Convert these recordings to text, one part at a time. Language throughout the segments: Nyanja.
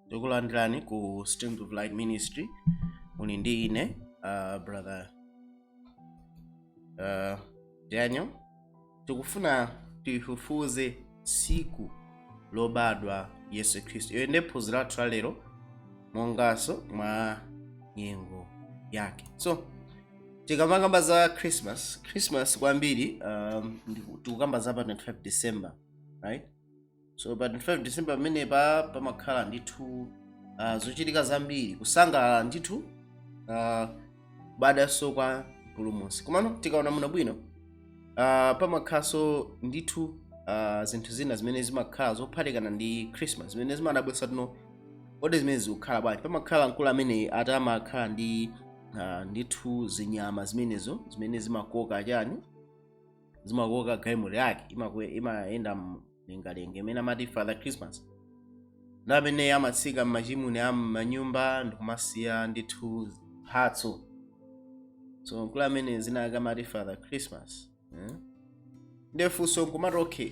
Tikulandirani ku Streams of Light Ministry. Muli ndi ine brother Daniel. Tikufuna tifufuze tsiku lobadwa Yesu Khristu. Iyo ndiye phunziro lathu lalero, monganso mwa nyengo yake. So tikamakamba za Christmas, Christmas kwambiri tikukamba za pa 25 December, right? So pa 25 December pamenepa pamakhala ndithu zochitika zambiri, kusangalala ndithu kubadwanso kwa Mpulumutsi. Komano tikaona muno bwino, pamakhalanso ndithu zinthu zina zimene zimakhala zophatikana ndi Christmas zimene zimadabwitsa tino, kodi zimene zikukhala bwanji? Pamakhala mkulu ameneyi ati amakhala ndi ndithu zinyama zimenezo zimene zimakoka chani, zimakoka galimoto yake, imayenda mlengalenga, imene amati Father Christmas, ndi amene amatsika m'machimuni a m'manyumba ndikumasiya ndithu mphatso. So mkulu amene zina ake amati Father Christmas, eh? Ndefunso nkumati, okay,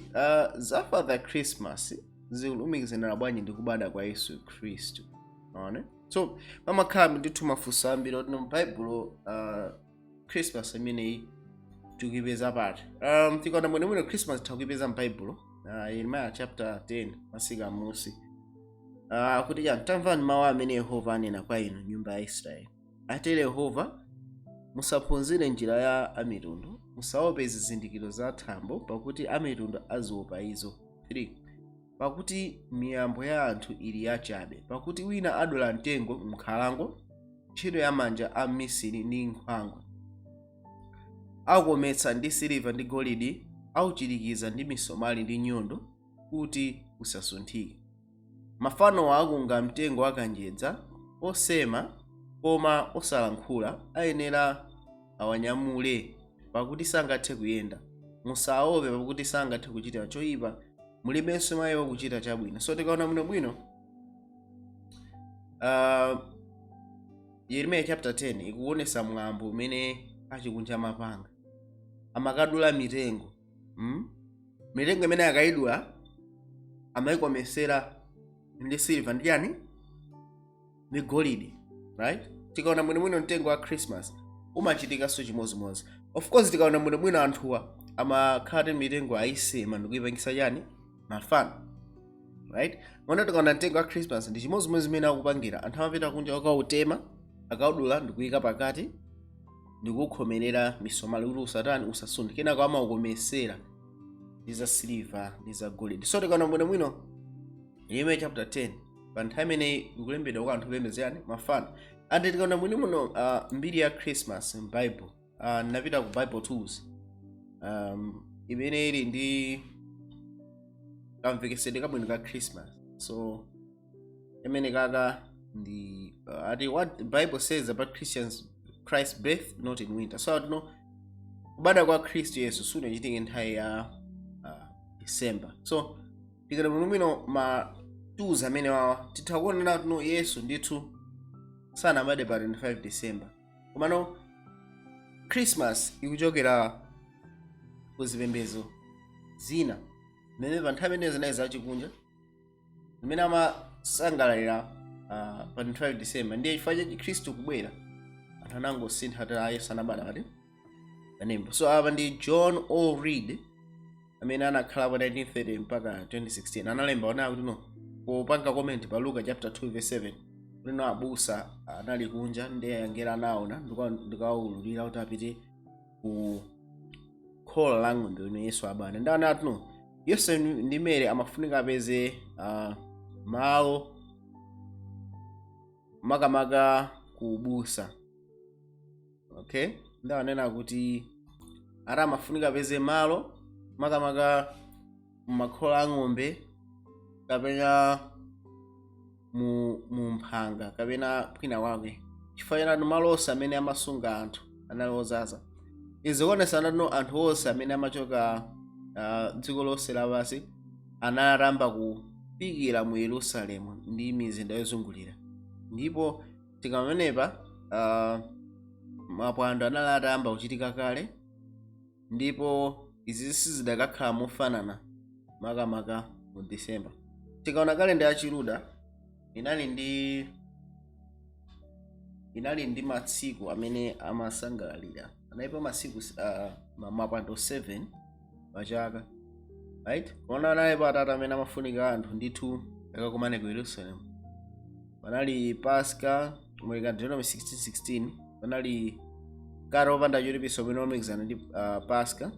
za Father Christmas zikulumikizana bwanji ndi kubadwa kwa Yesu Khristu? One, so pamakhala ndithu mafunso ambiri oti m'Baibulo Christmas imeneyi tikuipeza pati? Tikaona bwinobwino, Christmas tikuipeza m'Baibulo, Yeremiya chapter 10 masika musi, kuti chani? "Tamvani mawu amene Yehova anena kwa inu, nyumba ya Israeli. Atere Yehova: Musaphunzire njira ya amitundu, musaope zizindikiro za thambo, pakuti amitundu aziopa izo. 3 Pakuti miyambo ya anthu ili yachabe. Pakuti wina adula mtengo m'nkhalango, ntchito ya manja a mmisiri ndi nkhwangwa. Aukometsa ndi siliva ndi golide, auchirikiza ndi misomali ndi nyundo kuti usasunthike. Mafanowa akunga mtengo wa kanjedza osema koma osalankhula, ayenera awanyamule, pakuti sangathe kuyenda. Musaope, pakuti sangathe kuchita choyipa, mulibenso mwa iwo kuchita chabwino." So tikaona bwinobwino, Yeremiya chapter 10 ikuonesa mwambo umene achikunja amapanga. Amakadula mitengo, Mitengo imene akayidula amayikomesera ndi silver ndi chani, ndi golide, right? Tikaona bwinobwino, mtengo wa Christmas umachitikanso chimozimozi. Of course, tikaona bwinobwino, anthuwa amakhala ti mitengo ayisema ndikuyipangisa chani, mafano, right? Mona tikaona mtengo wa Christmas ndi chimozimozi zimene akupangira. Anthu amapita kunja, akautema, akaudula ndikuyika pakati ndikukhomerera misomali kuti usatani, usasunthe. Kenako amaukomesera ndi za silver ndi za golide. So tikaona bwinobwino Yeremiya chapter 10, pa nthawi imeneyi ikulembedwa kwa anthu opembedza yani, mafano. And tikaona bwinobwino mbiri ya Christmas m'Bible, napita ku Bible Tools, imene ili ndi kamvekesedwe kabwino ka Christmas. So imene kaka ndi ati "What the Bible says about Christians, Christ birth not in winter". So atino kubadwa kwa Khristu Yesu sunachitike nthawi ya December. So tikati bwinobwino ma tools amene wawa, titha kuonera tuno Yesu ndithu sanabadwe pa 25 December. Komano Christmas ikuchokera ku zipembedzo zina mmene pa nthawi imeneyo zinali zachikunja, zimene amasangalalira pa 25 December. Ndiye chifukwa cha Chikhristu kubwera, anthu anangosintha kuti Yesu anabadwa pati panembo. So apa ndi John O Reed amene anakhalapo 1930 mpaka 2016, analemba onaya kuti no, popanga comment pa Luka chapter 2 verse 7, kuti no, abusa anali kunja, ndiye angelo anaona ndikawululira kuti apite ku khola la ng'ombe limene Yesu abadwa. Ndi anati no, Yesu ndi Mary amafunika apeze malo makamaka ku busa, okay? Ndawanena kuti ati amafunika apeze malo makamaka mumakhola a ng'ombe kapena mu mphanga kapena kwina kwake, chifukwa chanatu malo onse amene amasunga anthu anali ozaza. Izi zikuonesa no, anthu onse amene amachoka dziko lonse lapansi anayamba kufikira mu Yerusalemu ndi mizinda yozungulira. Ndipo tikamenepa, mapwando anali atayamba kuchitika kale, ndipo izi sizidakakhala mofanana makamaka mu December. Tikaona kalenda ya Chiyuda inali ndi matsiku amene amasangalalira. Analipo masiku mapwando 7 pachaka, right? Kona analipo atatu amene amafunika anthu ndithu akakumane ku Yerusalemu. Panali Pasca, mweka Deuteronomy 16:16. Panali mkate wopanda chotupitsa umene walumikizana ndi Pasca,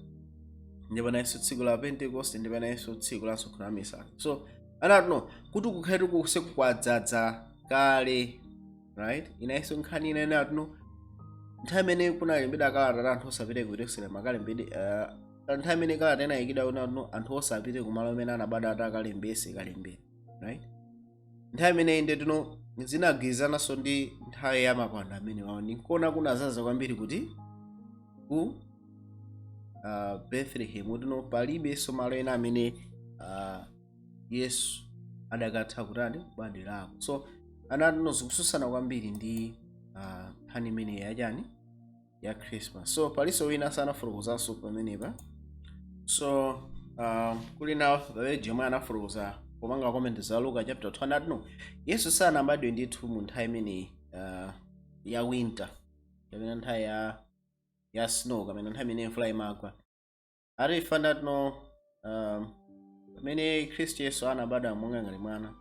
ndi panalinso tsiku la Pentecost, ndi panalinso tsiku la msonkhano wa misasa. So anati no, kuti kukhale kuse kwadzaza kale, right? Inayinso nkhani ina inati no, nthawi imene kunalembedwa kalata anthu osapite ku Yerusalemu akalembedwe, nthawi imene kalata inayikidwa kunati no, anthu osapite kumalo amene anabadwa ati akalembese kalembera, right? Nthawi imeneyi ndetino zinagwirizananso ndi nthawi ya mapwando amene wawo. Ndinkuona kunazaza kwambiri kuti ku Bethlehem, tino palibenso malo ena amene Yesu adakatha kutani, kubadwirako. So anatino zikususana kwambiri ndi nkhani imeneyi yachani, ya Christmas. So palinso wina sanafotokozanso pamenepa. So kuli na pamene yomwe anafotokoza pomanga comment za Luka chapter 2, anati no, Yesu sanabadwe ndithu mu nthawi imeneyi ya winter kapena nthawi ya snow kapena nthawi imene mvula imagwa. Ati ife no, pamene Khristu Yesu anabadwa monga ngati mwana,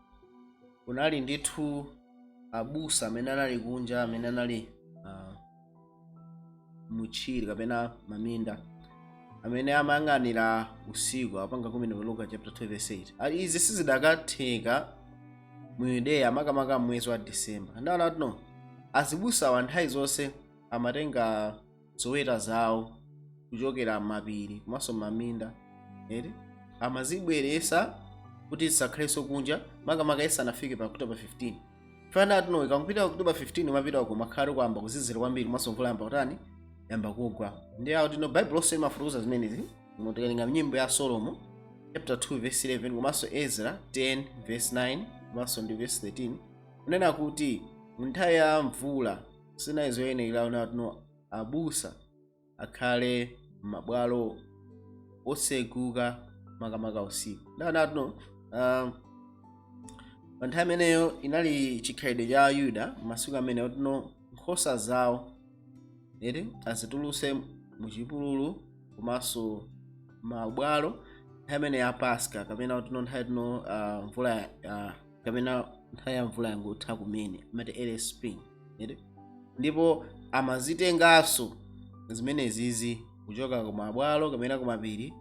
kunali ndithu abusa amene anali kunja, amene anali mutchire kapena maminda, amene amayang'anira usiku. Apanga kumene pa Luka chapter 2 verse 8. Ali izi sizidakatheka mu Yudeya, makamaka mwezi wa December. Ndaona no, azibusawa nthawi zonse amatenga zoweta zawo kuchokera m'mapiri komanso maminda ere, amazibweresa kuti zisakhalenso kunja, makamaka isanafike pa October 15. Fana tino ikangopita October 15, umapita uko makhale kuyamba kuzizira kwambiri, komanso mvula yamba kutani, yamba kugwa. Ndi awo tino Bible lonse limafotokoza zimenezi. Tikalinga Nyimbo ya Solomo chapter 2 verse 11, komanso Ezra 10 verse 9 komanso ndi verse 13, kunena kuti nthawi ya mvula sinayi zoyenera tino abusa akhale m'mabwalo oseguka, makamaka usiku. Ndaona tino pa nthawi imeneyo inali chikhalidwe cha Ayuda masiku ameneyo tino nkhosa zawo ere azituluse muchipululu komanso mabwalo nthawi imene ya Paska, kapena tino nthawi tino mvula kapena nthawi ya mvula yangotha kumene, amati early spring ere. Ndipo amazitenganso zimenezizi kuchoka kumabwalo kapena kumapiri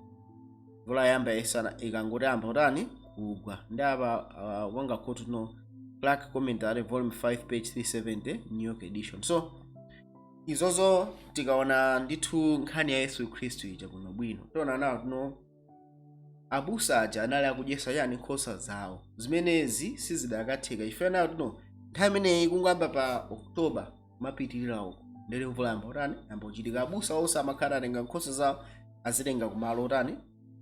mvula yamba isana ikangoti yamba kutani, kugwa. Ndi apa wanga quote no Clarke Commentary, volume 5, page 370, New York edition. So izozo tikaona ndithu nkhani ya Yesu Khristu ija bwinobwino, tiona nawo tino abusa aja anali akudyesa yani, nkhosa zawo. Zimenezi sizidakatheka chifukwa nawo tino nthawi imeneyi kungoyamba pa October mapitirira uko, ndere mvula yamba utani, yamba kuchitika. Abusa onse amakhala atenga nkhosa zawo, azitenga kumalo otani,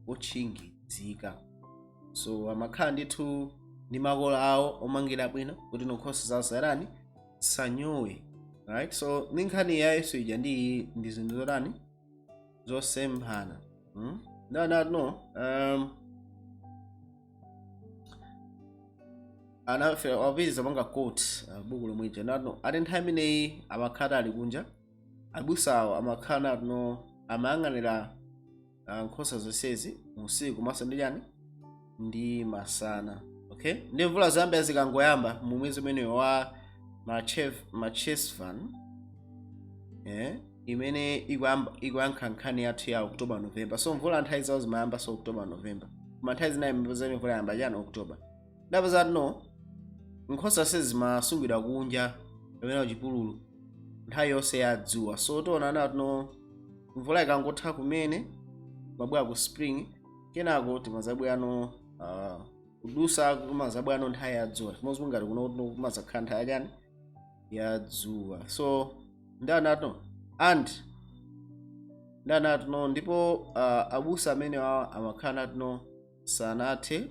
otchingizika. So amakhala ndithu ndi makola awo omangira bwino kuti nkhosa zawo zitani, zisanyowe, right? So ndi nkhani ya Yesu ija ndi zinthu zotani, zosemphana, No, no, no. Anafera wapitiza panga quote buku lomwe ija nano ati nthawi imeneyi amakhala ali kunja abusawo, amakhala natino amayang'anira nkhosa zonsezi usiku komanso ndi chani, ndi masana, okay? Ndi mvula zoyamba zikangoyamba mu mwezi umenewo wa Marchesvan, imene ikuyankha nkhani yathu ya October, November. So mvula nthawi zawo zimayamba so October, November, koma nthawi zinayi zene mvula yamba chani, October. Ndapeza no nkhosa sizimasungidwa kunja kapena kuchipululu nthawi yonse ya dzuwa. So tiona natino mvula ikangotha kumene mabwera ku spring, kenako timazabwerano kudusa kumazabwerano nthawi ya dzuwa, chimodzi ngati kuno kumazakhala nthawi yachani, ya dzuwa. So ndanato and ndanatino ndipo abusa amene awa amakhala natino sanathe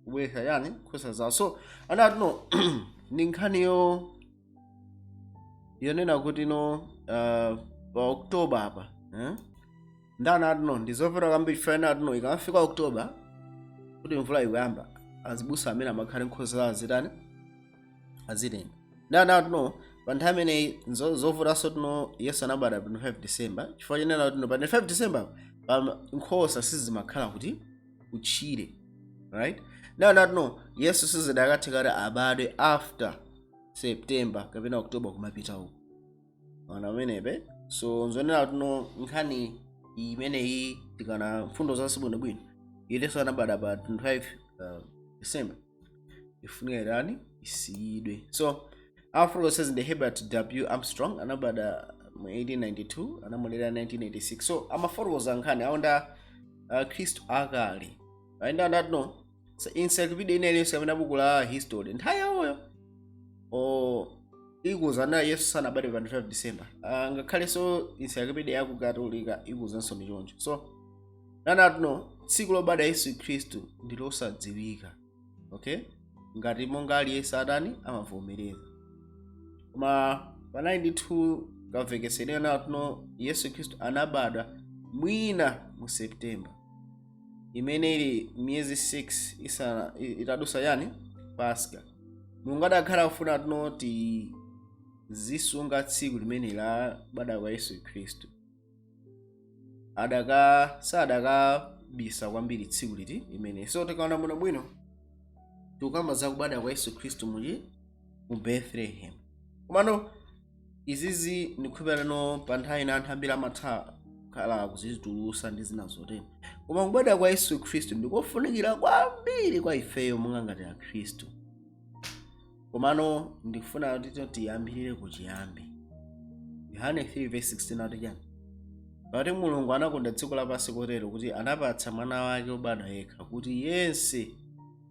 kubweretsa yani, nkhosa zawo. So anatino ndi nkhaniyo yonena kuti no pa October apa, eh? Ndanatino ndizopera kwambiri chifukwa natino ikamafika October kuti mvula ikuyamba, azibusa amene amakhala nkhosa zawo zitani. Azitenga ndana tino pa nthawi imeneyi zovutanso tino. Yesu anabadwa pa 25 December chifukwa chenena tino pa 25 December pa nkhosa sizimakhala kuti kutchire, right? Ndana tino Yesu sizidakatheka kuti abadwe after September kapena October kumapita uko ona pamenepe. So nzonena tino nkhani imeneyi, tikana mfundo zonse bwinobwino, Yesu anabadwa pa 25 December, ifunika irani isiyidwe. So Alfred says the Herbert W Armstrong anabadwa mu 1892, anamwalira 1986. So amafotokoza nkhani aonda Khristu akale ayenda anati so encyclopedia ina iliyonse kapena buku la history nthawi yawoyo o ikuzana Yesu sanabadwe pa 25 December. Ngakhalenso encyclopedia yaku Katolika ikuzanso ndi choncho. So nanatino tsiku lobadwa Yesu Khristu ndi losadziwika, okay, ngati monga aliyense adani amavomereza. Koma panali ndithu kamvekesedwe natino Yesu Khristu anabadwa mwina mu September, imene ili miyezi 6 isana itadusa yani Paska. Mulungu adakhala kufuna tino tizisunga tsiku limene la kubadwa kwa Yesu Khristu, adaka sadakabisa kwambiri tsiku liti imene. So tikaona bwino bwino, tikukamba za kubadwa kwa Yesu Khristu muchi mu Bethlehem. Komano izizi ndikukhulupirira pa nthawi ina anthu ambiri amatha kukhala kuzitulusa ndi zina zotero, koma kubadwa kwa Yesu Khristu ndikofunikira kwambiri kwa ifeyo monga ngati Akhristu. Komano ndikufuna kuti tiyambirire kuchiyambi. Yohane 3:16 ati chani? "Pakuti Mulungu anakonda dziko lapansi kotero kuti anapatsa mwana wake wobadwa yekha, kuti yense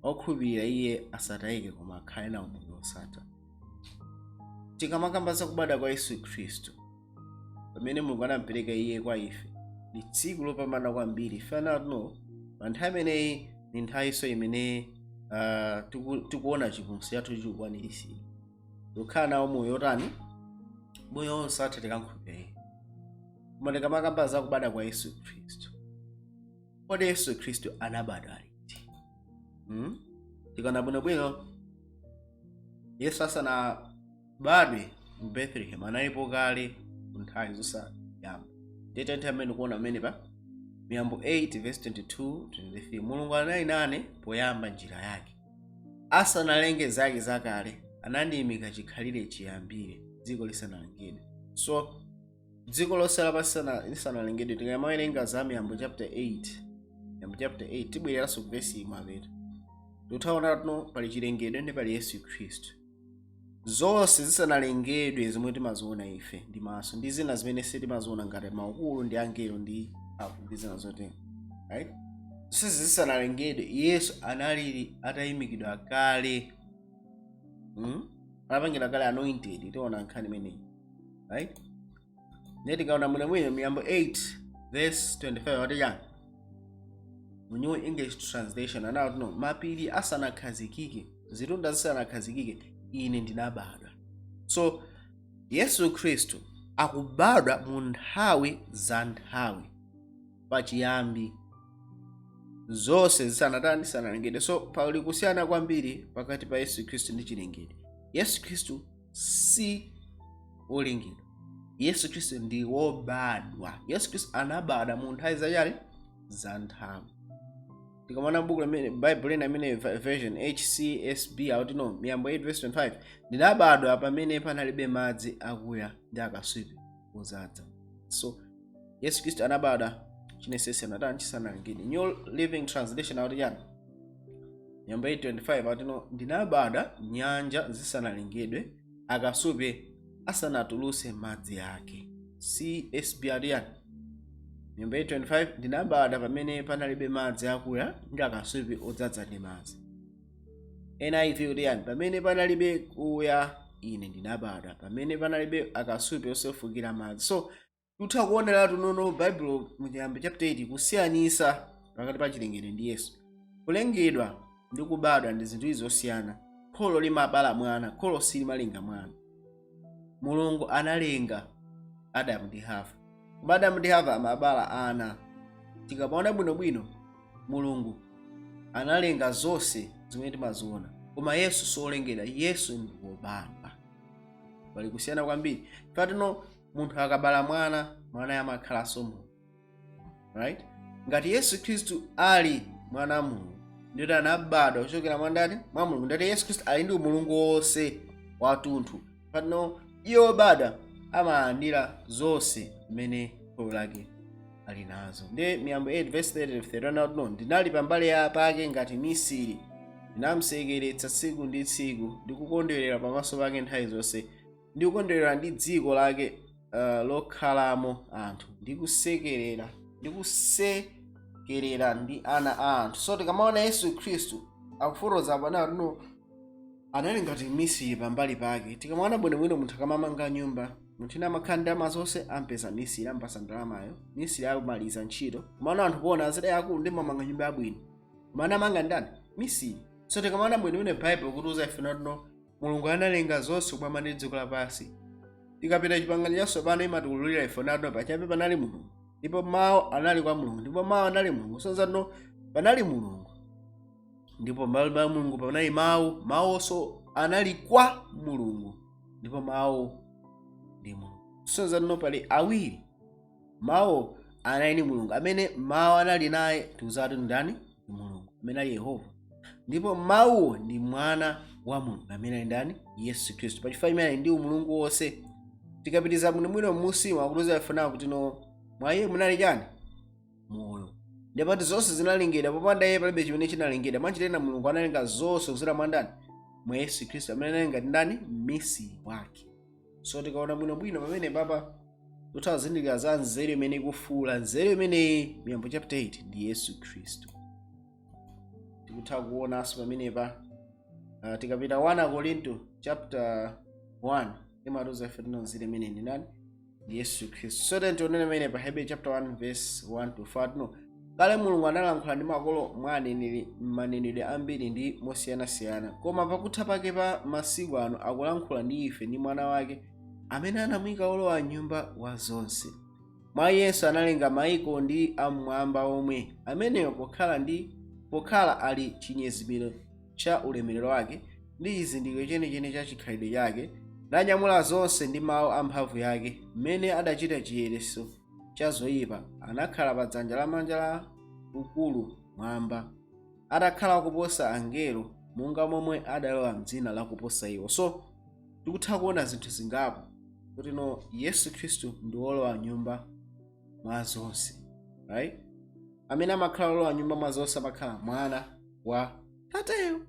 okhulupirira iye asatayike koma akhale nawo moyo wosatha." Tikamakamba za kubadwa kwa Yesu Khristu, pamene Mulungu anamupereka iye kwa ife, ndi tsiku lopambana kwambiri. Fanano pa nthawi imeneyi ni nthawinso imene tikuona chipulumutso chathu chikukwaniritsidwa, tikukhala nawo moyo otani? Moyo wosatha tikamkhulupirira iye. Koma tikamakamba za kubadwa kwa Yesu Khristu, kodi Yesu Khristu anabadwa liti? Tikaona bwinobwino, Yesu asanabadwe mu Bethlehem analipo kale ku nthawi zosayamba. Ndete nthawi imene kuona pamene pa Miyambo 8 verse 22 23, "Mulungu anali nane poyamba njira yake, asanalenge zake zakale, anandiyimika chikhalire chiyambire dziko lisanalengedwe." So dziko lonse lapansi lisanalengedwe, tikamawerenga za Miyambo chapter 8, Miyambo chapter 8, tibwereranso ku vesi imwe apeta, tikuthaona tuno pali chilengedwe ndi pali Yesu Khristu. Zonse zisanalengedwe zomwe timaziona ife ndi maso ndi zina zimene sitimaziona ngati maukulu ndi angelo ndi apo ndi zina zotero, right, zonse zisanalengedwe Yesu analili atayimikidwa kale, Anapangira kale anointed. Tiona nkhani imeneyi, right? Ndiye tikaona bwinobwino Miyambo 8 verse 25 ati chani? Mu New English Translation anati no, "Mapiri asanakhazikike, zitunda zisanakhazikike, ine ndinabadwa." So Yesu Khristu akubadwa mu nthawi za nthawi, pachiyambi, zonse zisanatani? Zisanalengedwe. So pali kusiyana kwambiri pakati pa Yesu Khristu ndi chilengedwe. Yesu Khristu si wolengedwa, Yesu Khristu ndi wobadwa. Yesu Khristu anabadwa mu nthawi zachale za nthawi. Tikamana buku limene Bible ina imene version HCSB akuti no, Miyambo 8 verse 25, "Ndinabadwa pamene panalibe madzi akuya ndi akasupe odzaza." So Yesu Khristu anabadwa chinesese natani? Chisanalengedwe. New Living Translation akuti chani? Miyambo 8:25 akuti no, "Ndinabadwa nyanja zisanalengedwe, akasupe asanatuluse madzi ake." CSB akuti chani? Miyambo 8:25, "Ndinabadwa pamene panalibe madzi akuya ndi akasupe odzaza ndi madzi." NIV kuti yani? "Pamene panalibe kuya ine ndinabadwa, pamene panalibe akasupe osefukira madzi." So tutha kuoneratu nono Baibulo muyambi chapter 8 kusiyanisa pakati pa chilengedwe ndi Yesu. Kulengedwa ndi kubadwa ndi zinthu izi zosiyana. Kholo limabala mwana, kholo silimalenga mwana. Mulungu analenga Adamu ndi Hava, koma Adamu ndi Hava amabala ana. Tikamaona bwinobwino, Mulungu analenga zonse zimene timaziona. Koma Yesu siolengedwa, Yesu ndi wobadwa. Pali kusiyana kwambiri. Fatino munthu akabala mwana, mwana amakhalanso munthu, right? Ngati Yesu Khristu ali mwana wa Mulungu, nditi anabadwa kuchokera mwa ndani? Mwa Mulungu. Ndati Yesu Khristu ali ndi umulungu wonse wathunthu. Patino iye wobadwa amalandira zonse zimene kholo lake ali nazo. Ndi Miyambo 8 verse 30 31 no, "Ndinali pambali ya pake ngati mmisiri, ndinamsekeretsa tsiku ndi tsiku, ndikukondwerera pamaso pake nthawi zonse, ndikukondwerera ndi dziko lake lokhalamo anthu, ndikusekerera ndikusekerera ndi ana a anthu." So tikamaona Yesu Khristu akufotokoza panalo no, anali ngati mmisiri pambali pake. Tikamaona bwinobwino, munthu akamamanga nyumba, munthu ina amakhala ndalama zonse, ampeza misiri, ampasa ndalamayo, misiri akumaliza ntchito. Komano anthu kuona azidai akulu ndi mamanga nyumba yabwino, koma anamanga ndani? Misiri. So tikamaona bwinobwino, Bible kutiuza ife no, Mulungu analenga zonse kumwamba ndi dziko lapansi. Tikapita Chipangano Chatsopano, imatiululira ife nato pachabe panali Mulungu, ndipo Mawu anali kwa Mulungu, ndipo Mawu anali Mulungu. So zano panali Mulungu, ndipo pambali pa Mulungu panali Mawu, Mawonso anali kwa Mulungu, ndipo Mawu ndi Mulungu. So zano pali awiri, Mawu anali ndi Mulungu, amene Mawu anali naye tiuzatu ndani? Ndi Mulungu amene ali Yehova. Ndipo Mawuwo ndi Mwana wa Mulungu amene ali ndani? Yesu Khristu. Pachifukwa chimene ali ndi umulungu wonse. Tikapitiza bwinobwino m'munsimu, akutiuza ifuna kuti no, mwa iye munali chani? Moyo. Ndipo zonse zinalengedwa, popanda iye palibe chimene chinalengedwa. Mwanjira Mulungu analenga zonse kudzera mwa ndani? Mwa Yesu Khristu, amene anali ngati ndani? Mmisiri wake. So tikaona bwinobwino pamene papa, tutazindikira za nzeru imene ikufuula. Nzeru imeneyi, Miyambo chapter 8, ndi Yesu Khristu. Tikutha kuonanso pamenepa, tikapita 1 Korinto chapter 1, imatiuza ife tino nzeru imene ndi ndani? Ndi Yesu Khristu. So then tionene pamene pa Hebrew chapter 1 verse 1 to 4 no, kale Mulungu analankhula ndi makolo mwa aneneri m'manenedwe ambiri ndi mosiyanasiyana, koma pakutha pake pa masiku ano akulankhula ndi ife ndi Mwana wake, amene anamuyika wolowa nyumba wa zonse. Mwa Yesu analenga maiko ndi am'mwamba omwe, ameneyo pokhala ali chinyezimiro cha ulemerero wake ndi chizindikiro chenicheni cha chikhalidwe chake, nanyamula zonse ndi mawu amphamvu yake, mmene adachita chiyeretso cha zoyipa, anakhala pa dzanja lamanja la Ukulu mwamba, atakhala kuposa angelo, monga momwe adalowa mdzina lakuposa iwo. So tikutha kuona zinthu zingapo kuti no, Yesu Khristu ndi wolowa nyumba mwa zonse, right? Amene amakhala wolowa nyumba mwa zonse amakhala mwana wa tateyo.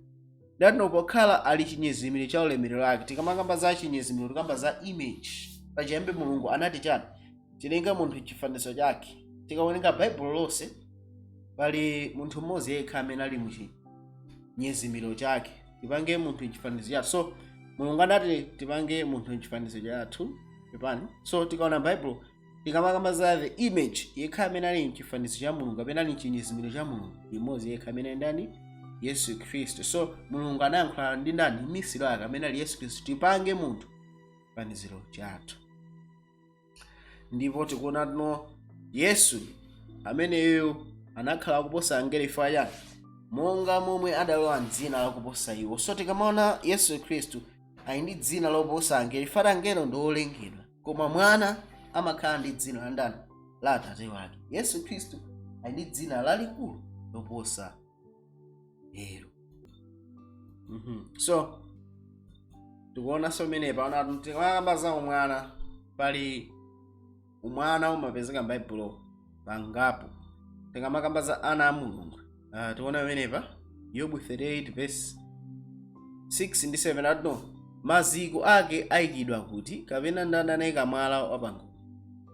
Ndatino pokhala ali chinyezimiro cha ulemerero wake. Tikamakamba za chinyezimiro, tikamba za image. Pachiyambi Mulungu anati chani? "Tilenge munthu chifanizo chake." Tikawerenga Baibulo lonse, pali munthu mmodzi yekha amene ali muchinyezimiro chake. Tipange munthu chifanizo chathu. So Mulungu anati tipange munthu chifanizo chathu, pepani. So tikaona Baibulo, tikamakamba za the image, yekha amene ali mchifanizo cha Mulungu, amene ali mchinyezimiro cha Mulungu, imodzi yekha amene ali ndani? Yesu Khristu. So Mulungu anayankhula ndi ndani? Mmisiri wake amene ali Yesu Khristu. Tipange munthu chifaniziro chathu. Ndipo tikuona tino Yesu ameneyo anakhala kuposa angelo chifukwa chani? Monga momwe adalowa mdzina lakuposa iwo. So tikamaona Yesu Khristu ali ndi dzina loposa angelo, chifukwa angelo ndi olengedwa, koma mwana amakhala ndi dzina la ndani? La atate wake. Yesu Khristu ali ndi dzina lalikulu loposa lero. So tikuonanso pamenepa, ona, tikamakamba za umwana, pali umwana umapezeka m'Baibulo pangapo. Tikamakamba za ana a Mulungu, tikuona pamenepa Yobu 38 verse 6 ndi 7, atino maziko ake ayikidwa kuti, kapena ndani anayika mwala wapangodya,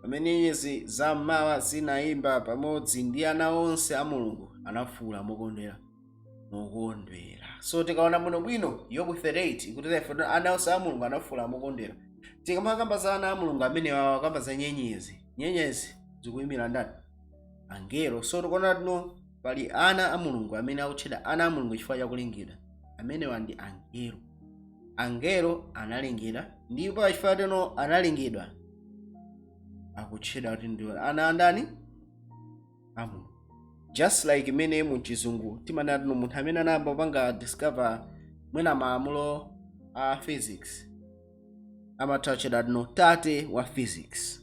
pamene nyenyezi zam'mawa zinayimba pamodzi, ndi ana onse a Mulungu anafuwula mokondwera mokondwera. So tikaona bwinobwino Yobu 38 ikuti ife ana onse a Mulungu anafuwula mokondwera. Tikamakamba za ana a Mulungu amene wawa, kamba za nyenyezi. Nyenyezi zikuyimira ndani? Angelo. So tikuona tino pali ana a Mulungu amene akutchedwa ana a Mulungu chifukwa chakulengedwa. Amenewa ndi angelo. Angelo analengedwa, ndipo chifukwa tino analengedwa akutchedwa kuti ndi ana andani? A Mulungu. Just like imene muchizungu timanena tino munthu amene anayamba kupanga discover Mwina malamulo a physics amatha kutchedwa tino tate wa physics.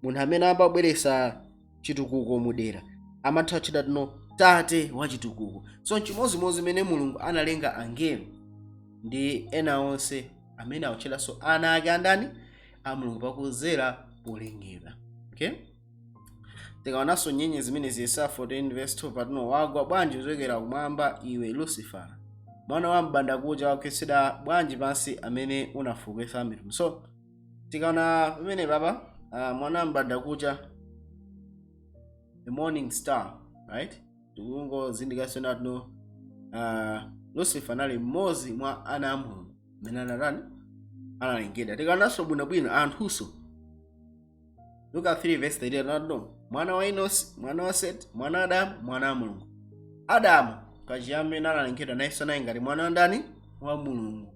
Munthu amene amabweretsa chitukuko mudera amatha kutchedwa tino tate wa chitukuko. So chimodzimodzi imene Mulungu analenga angelo ndi ena onse amene akutchedwanso ana ake andani? A Mulungu, pakuzera polengedwa, okay? Tikaonanso nyenyezi zimene Yesaya 14 verse 2 patino: "Wagwa bwanji kuchokera kumwamba iwe Lucifer, mwana wa mbandakucha, wagwetsedwa bwanji pansi, amene unafukisa mitundu!" So tikaona pamene papa mwana wa mbandakucha, the morning star, right? Tikungozindikaso natino Lucifer anali mmodzi mwa ana a Mulungu amene anatani? Analengedwa. Tikaonanso bwinobwino anthunso, Luka 3 verse 38 natino mwana wa Enosi, mwana wa Seti, mwana wa Adamu, mwana wa Mulungu. Adamu pachiyambi analengedwa nayenso anali ngati mwana wa ndani? Wa Mulungu,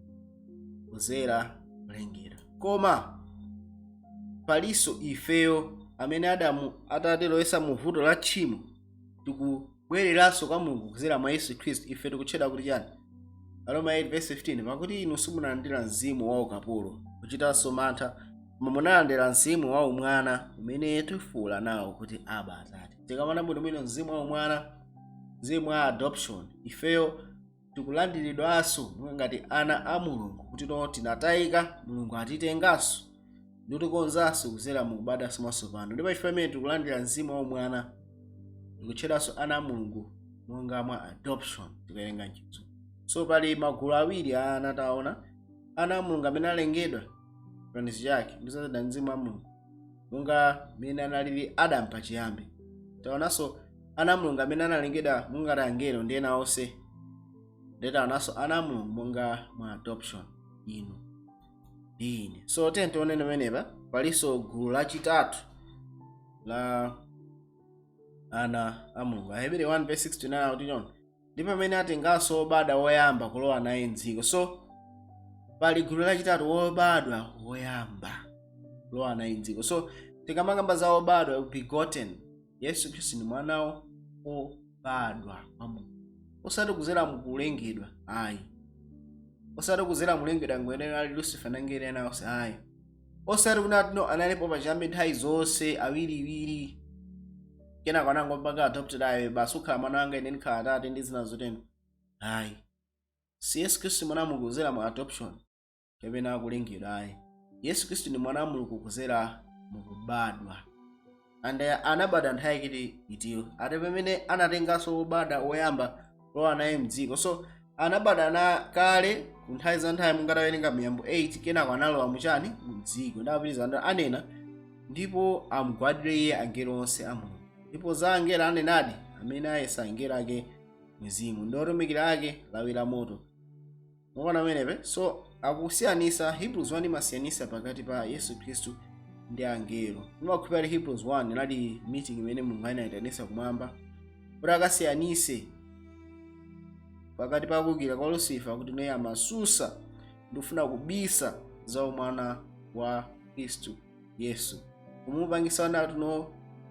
kuzera kulengedwa. Koma palinso ifeyo amene Adamu atatilowetsa mu vuto la tchimo, tikubwereranso kwa Mulungu kuzera mwa Yesu Khristu. Ife tikutchedwa kuti chani? Aroma 8 verse 15: "Pakuti inu simunalandira mzimu wa ukapolo kuchitanso mantha, koma munalandira mzimu wa umwana, umene tifuula nawo kuti, 'Aba, Atate.'" Tikamana bwinobwino mzimu wa umwana, mzimu wa adoption, ifeyo tikulandiridwanso ngati ana a Mulungu, kuti no, tinatayika, Mulungu atitenganso ndikutikonzanso kuzera mukubadwanso mwatsopano. Ndipo ife amene tikulandira mzimu wa umwana tikutchedwanso ana a Mulungu monga mwa adoption, tikawerenga mchizungu. So pali magulu awiri a ana. Taona ana a Mulungu amene alengedwa chifanizo chake ndi zazida mzimu wa Mulungu, monga mmene analili Adamu pachiyambi. Taonanso ana a Mulungu amene analengedwa monga angelo ndi ena onse. Ndetaonanso ana a Mulungu monga mwa adoption, inu ndi ine. So tiye tionene pamenepa palinso gulu lachitatu la ana a Mulungu. Ahebere 1 verse 6 to 9 akuti chonde: "Ndi pamene atenganso wobadwa woyamba kulowa naye mdziko." So pali gulu lachitatu, wobadwa woyamba kulowa naye mdziko. So tikamakamba za wobadwa, begotten, Yesu Khristu ndi mwanawo obadwa wa Mulungu, osati kuzera mukulengedwa ayi, osati kuzera mulengedwa ngwene ali Lucifer nangene ena onse ayi, osati kunati no, analipo pachiyambi nthawi zonse awiriwiri, kenako anangopanga adopted ayi, basi ukhala mwana wanga, ine ndikhala atate, ndi zina zotero ayi. Si Yesu Khristu mwana wa Mulungu kuzera mu adoption kapena kulengedwa ayi. Yesu Khristu ndi mwana wa Mulungu kuzera mukubadwa, and anabadwa nthawi yakiti itiyo? Ati pamene anatenganso wobadwa woyamba kulowa naye mdziko. So anabadwa na kale ku nthawi za nthawi, mungatawerenga Miyambo 8, kenako analowa muchani? Mdziko. Ndapitiriza anena: "Ndipo amugwadire iye angelo onse a Mulungu." Ndipo za angelo anenadi: "Amene ayesa angelo ake mizimu, ndi otumikira ake lawi la moto." Mukuona pamenepe? So akusiyanisa, Hebrews 1 imasiyanisa pakati pa Yesu Khristu ndi angelo. Ndimakhulupirira Hebrews 1 inali meeting imene Mulungu anayitanisa kumwamba kuti akasiyanise pakati pa kuwukira kwa Lucifer, kuti naye amasusa ndikufuna kubisa za umwana wa Khristu Yesu, kumupangisa ona kuti no,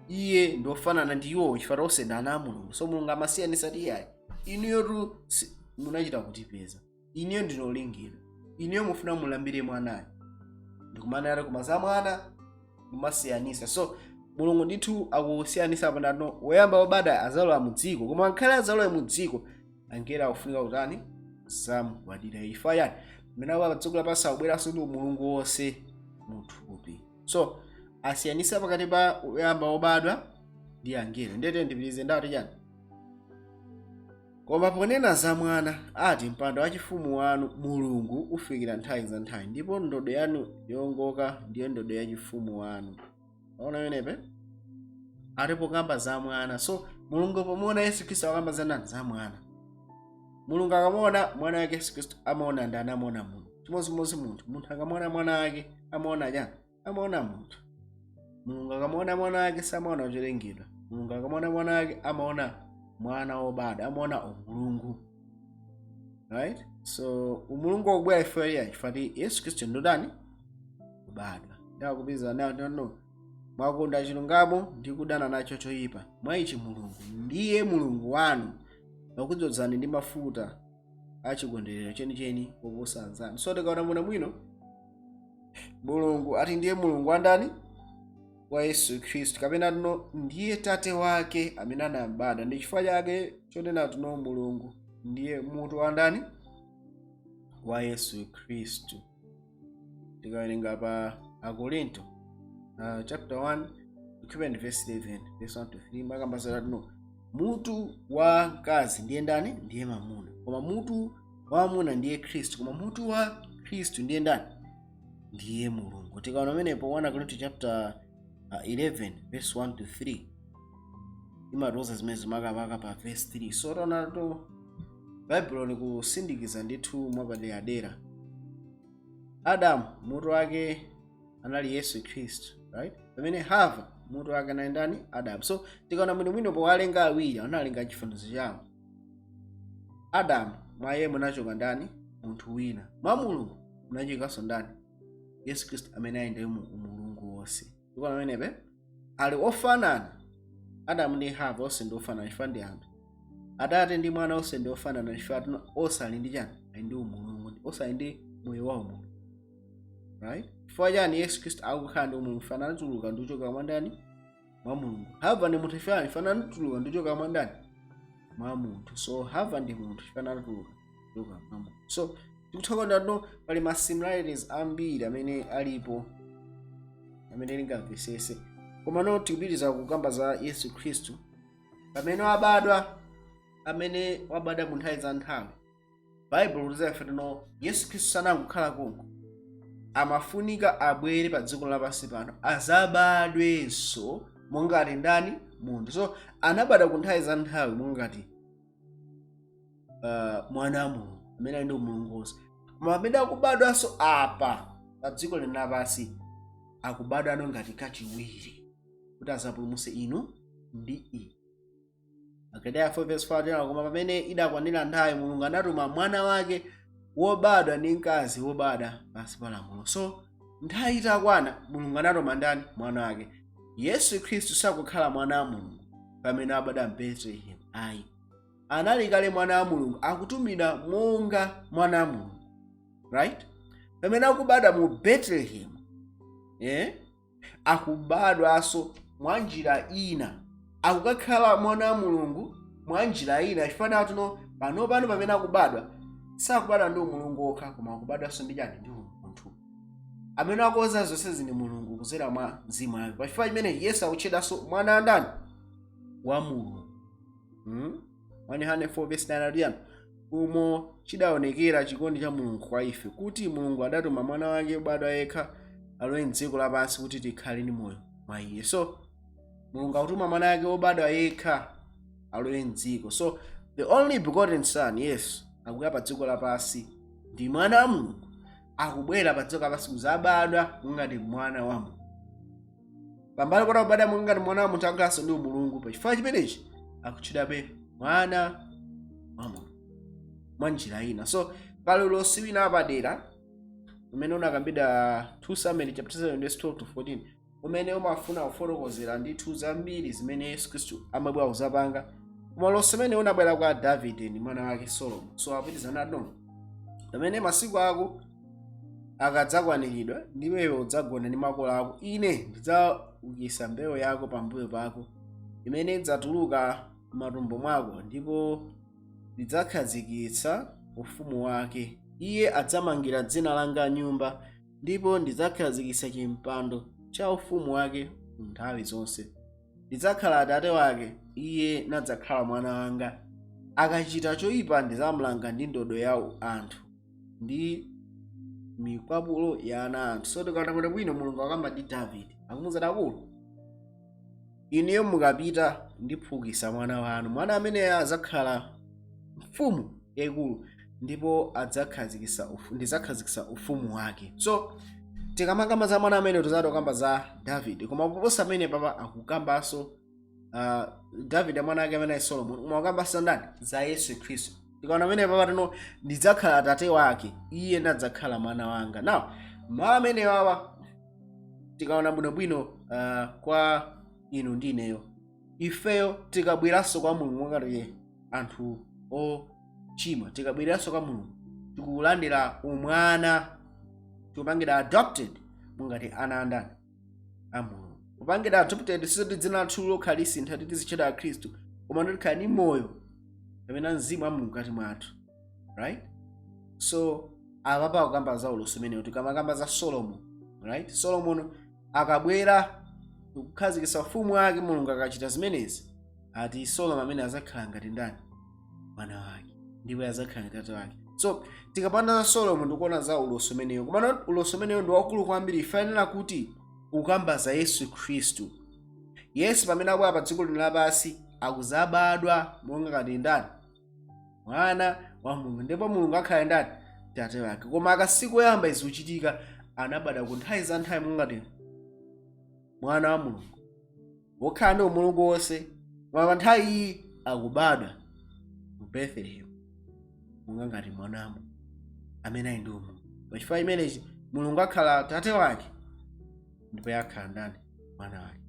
iye ndofanana ndi iwo, chifukwa onse ndi ana a Mulungu. So Mulungu amasiyanisa ti iyayi, inuyotu munachita kutipeza, inuyo ndinolengedwa, inuyo mufuna mulambire mwanayo, ndikumanena koma za mwana mumasiyanisa. So Mulungu ndithu akusiyanisa panano, woyamba wobadwa azalowa mu dziko, koma ngakhale azalowe mu dziko, angelo akufunika kutani? Zamugwadira. Ifa yani mmene pa dziko lapansi akubweranso ndi umulungu wonse muthupi. So asiyanisa pakati pa woyamba wobadwa ndi angelo. Ndete ndipitirize, ndati chani? Koma ponena za mwana ati: "Mpando wachifumu wanu, Mulungu, ufikira nthawi za nthawi, ndipo ndodo yanu yowongoka ndiyo ndodo yachifumu wanu." Waona pamenepe? Ati pokamba za mwana. So Mulungu pomuona Yesu Khristu akamba za ndani? Za mwana. Mulungu akamuona mwana wake Yesu Khristu amaona ndani? Amaona Mulungu. Chimodzimodzi munthu, munthu akamuona mwana wake amaona chani? Amaona munthu. Mulungu akamuona mwana wake samaona cholengedwa. Mulungu akamuona mwana wake amaona mwana wobadwa, amaona umulungu, right? So umulungu wakubwera ifeyo chifukwa Yesu Khristu ndodani? Kubadwa. Ndakupizana nayo no, "Mwakonda chilungamo ndi kudana nacho choyipa. Mwa ichi Mulungu ndiye Mulungu wanu wakudzozani ndi mafuta Achikondwerero chenicheni koposa anzanu. So tikaona muno bwino, Mulungu ati ndiye Mulungu wandani? Wa Yesu Khristu, kapena tino ndiye tate wake amene anambada. Ndi chifukwa chake chonena tino Mulungu ndiye mutu wa ndani? Wa Yesu Khristu. Tikawerenga pa Akorinto chapter 1 equivalent verse 11, verse 1 to 3, makambazira tino mutu wa mkazi ndiye ndani? Ndiye mamuna. Koma mutu wa mamuna ndiye Khristu, koma mutu wa Khristu ndiye ndani? Ndiye Mulungu. Tikaona pamenepo 1 Korinto chapter 11 verse 1 to 3 imatiuza zimene zimakapaka pa verse 3. So taonato Baibulo likusindikiza ndithu mwapaderadera. Adamu mutu wake anali Yesu Khristu, right? Pamene Hava mutu wake anali ndani? Adamu. So tikaona bwinobwino, powalenga awiri analenga chifanizo chawo. Adamu, mwa iye munachoka ndani? Munthu wina. Mwa Mulungu munachokanso ndani? Yesu Khristu, amene ali ndi umulungu wonse. Tikuona pamenepe ali ofanana. Adamu ndi Hava onse ndi ofanana chifukwa ndi anthu. Atate ndi Mwana onse ndi ofanana chifukwa onse ali ndi chani? Ali ndi umulungu, onse ali ndi moyo wa umulungu, right? Chifukwa chani Yesu Khristu akukhala ndi umulungu? Chifukwa anatuluka ndi kuchoka mwa ndani? Mwa Mulungu. Hava ndi munthu chifukwa chifukwa anatuluka ndi kuchoka mwa ndani? Mwa munthu. So Hava ndi munthu chifukwa anatuluka kuchoka mwa munthu. So tikutha no pali ma similarities ambiri amene alipo amene lingamvesese. Koma no tikupitiriza kukamba za Yesu Khristu pamene wabadwa, amene wabadwa mu nthawi za nthawi. Baibulo lizafe tino Yesu Khristu sanangokhala konko, amafunika abwere pa dziko lapansi pano, azabadwenso mongati ndani? Munthu. So anabadwa ku nthawi za nthawi mongati mwana wa Mulungu amene ali ndi umulungu wonse. Koma amene akubadwanso apa pa dziko lino lapansi, akubadwano ngati kachiwiri kuti azapulumutse inu ndi ine. Agalatiya 4 verse 4: "Koma pamene idakwanira nthawi, Mulungu anatuma mwana wake wobadwa ndi mkazi, wobadwa pansi pa lamulo." So nthawi itakwana, Mulungu anatuma ndani? Mwana wake Yesu Khristu. Sakukhala mwana wa Mulungu pamene abadwa m'Bethlehem, ayi. Anali kale mwana wa Mulungu, akutumidwa monga mwana wa Mulungu, right? Pamene akubadwa mu Bethlehem, akubadwanso mwa njira ina, akukakhala mwana wa Mulungu mwa njira ina, chifukwa tuno panopano pamene akubadwa, sakubadwa ndi umulungu okha, koma akubadwanso ndi chani? Ndi umunthu. Amene akonza zonse ndi Mulungu kudzera mwa Mzimu wake. Pachifukwa chimene Yesu akutchedwanso mwana wa ndani? Wa Mulungu, 1 Yohane 4 verse 9 atiyani? "Umo chidaonekera chikondi cha Mulungu kwa ife, kuti Mulungu adatuma mwana wake wobadwa yekha alowe mdziko lapansi kuti tikhale ndi moyo mwa iye." So Mulungu akutuma mwana wake wobadwa yekha alowe mdziko. So the only begotten Son, Yesu, akubwera pa dziko lapansi ndi mwana wa Mulungu. Akubwera pa dziko lapansi kuzabadwa ngati mwana wa Mulungu. Pambali poti akubadwa ngati mwana wa munthu, akhalanso ndi umulungu. Pachifukwa chimenechi akutchedwabe mwana wa Mulungu mwa njira ina. So pali ulosi wina wapadera umene unakambidwa 2 Samuel chapter 7 verse 12 to 14, umene umafuna kufotokozera ndithu zambiri zimene Yesu Khristu amabwera kuzapanga. Koma ulosi umene unabwera kwa Davide ndi mwana wake Solomo. So apitizana no pamene masiku ako akadzakwaniridwa, ndiweyo udzagona ndi makolo ako, ine ndidzaukitsa mbewu yako pambuyo pako, imene idzatuluka m'matumbo mwako, ndipo ndidzakhazikitsa ufumu wake. Iye adzamangira dzina langa nyumba, ndipo ndidzakhazikitsa chimpando cha ufumu wake nthawi zonse. Ndidzakhala atate wake, iye nadzakhala mwana wanga. Akachita choyipa, ndidzamulanga ndi ndodo ya anthu ndi mikwapulo ya ana anthu." So tikaona bwino bwino, Mulungu akamba ndi Davide, akumuwuza, "Akulu, inuyo mukapita, ndiphukisa mwana wanu. Mwana ameneyo adzakhala mfumu yayikulu, ndipo ndidzakhazikitsa ufumu wake." So tikamakamba za mwana amene, tizatokamba za Davide. Koma poposa amene papa akukambanso Davide, mwana wake amene ali Solomon, koma akukambanso ndani? Za Yesu Khristu. Tikaona amene papa tino "ndidzakhala atate wake, iye nadzakhala mwana wanga." Now mawu amene wawa, tikaona bwinobwino, kwa inu ndi ineyo, ifeyo tikabweranso kwa Mulungu ngati anthu ochimwa, Tikachimwa, tikabwereranso kwa Mulungu, tikulandira umwana, tikupangidwa adopted mungati ana andani? A Mulungu. Kupangidwa adopted sizoti dzina lathu lokha lisintha, tizitchedwa Akhristu, koma tikhala ndi moyo kapena mzimu wa Mulungu mkati mwathu, right? So apapa akukamba za ulosi umenewo. Tikamakamba za Solomon, right, Solomon akabwera kukhazikitsa ufumu wake, Mulungu akachita zimenezi, ati Solomon amene azakhala ngati ndani? Mwana wake, ndipo azakhala ngati tate wake. So tikapanda za Solomon, ndikuona za ulosi umenewo, komano ulosi umenewo ndi wakulu kwambiri. Ifanira kuti ukamba za Yesu Khristu. Yesu pamene abwera pa dziko lino lapansi, akuzabadwa monga ngati ndani? Mwana wa Mulungu, ndipo Mulungu akhala ndani? Tate wake. Koma akasiku oyamba izi kuchitika, anabadwa ku nthawi za nthawi mongati mwana wa Mulungu wokhala ndi umulungu wonse, koma pa nthawi iyi akubadwa mu Bethlehem monga ngati mwana wa Mulungu amene ali ndi umulungu. Pachifukwa imenechi Mulungu akhala tate wake ndipo akhala ndani? Mwana wake.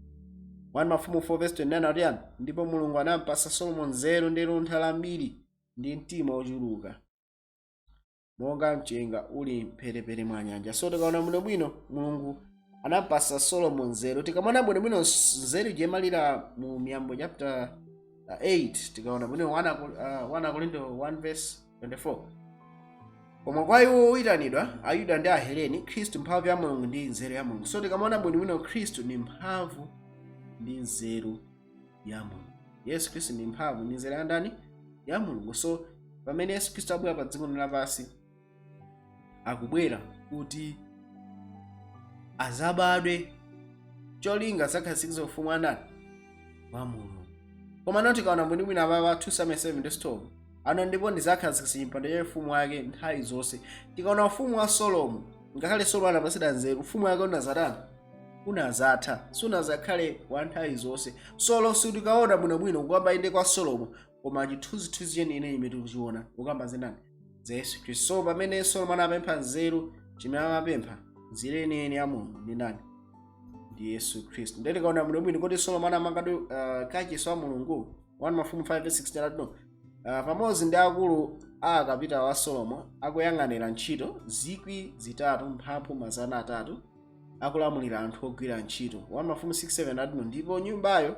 1 Mafumu 4 verse 29 akuti yani? Ndipo Mulungu anampasa Solomon nzeru ndi luntha lambiri ndi mtima wochuluka monga mchenga uli mphepete mwa nyanja. So tikaona bwinobwino, Mulungu anampasa Solomon nzeru. Tikamaona bwinobwino, nzeru imalira mu Miyambo chapter 8. Tikaona bwino 1 Korinto 1 verse 24, koma kwa iwo oyitanidwa, Ayuda ndi Aheleni, Khristu mphamvu ya Mulungu ndi nzeru ya Mulungu. So tikamaona bwinobwino, Khristu ndi mphamvu ndi nzeru ya Mulungu. Yesu Khristu ndi mphamvu ndi nzeru ya ndani? Ya Mulungu. So pamene Yesu Khristu abwera pa dziko lapansi, akubwera kuti azabadwe, cholinga zakhazikitsa ufumu wa ndani? Wa Mulungu. Koma noti tikaona bwinobwino apapa, 2 Samuel 7 verse 12 ano, ndipo ndizakhazikitsa chipando cha ufumu wake nthawi zonse. Tikaona ufumu wa Solomo, ngakhale Solomo anapatsidwa nzeru, ufumu wake unazatani? Unazatha, sunazakhale wa nthawi zonse. Solo sitikaona bwinobwino kukamba inde kwa Solomo, koma chithunzithunzi chenicheni imene tikuchiona kukamba zendani? Za Yesu Khristu. So pamene Solomo anapempha nzeru, chimene amapempha nzeru yeniyeni ya Mulungu ndi ndani? Ndi Yesu Khristu. Ndiye tikaona bwinobwino kuti Solomo anamangadi kachisi wa Mulungu, 1 Mafumu 5 verse 16 atino, pamodzi ndi akulu a akapitawo a Solomo akuyang'anira ntchito 3300 akulamulira anthu ogwira ntchito. 1 Mafumu 6:7 atino, ndipo nyumbayo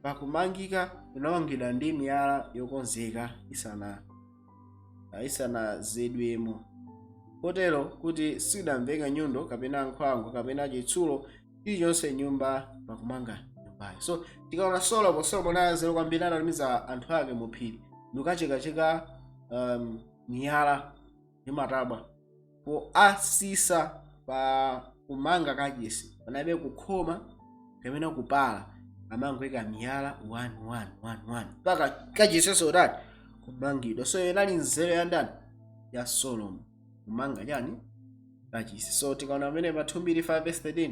pakumangika inamangidwa ndi miyala yokonzeka isanazedwemo, kotero kuti sidamveka nyundo kapena nkhwangwa kapena chitsulo chilichonse nyumba pakumanga nyumbayo. So tikaona Solomo, Solomo anazero kwambiri, anatumiza anthu ake mu phiri ndikukachekacheka miyala ndi matabwa po asisa pa kumanga kachisi. Panalibe kukhoma kapena kupala, amangoyika miyala 1 1 1 1 mpaka kachisi utati kumangidwa. So inali nzeru ya ndani? Ya Solomo, kumanga chani? Kachisi. So tikaona pamene pa 2 Mbiri 5 verse 13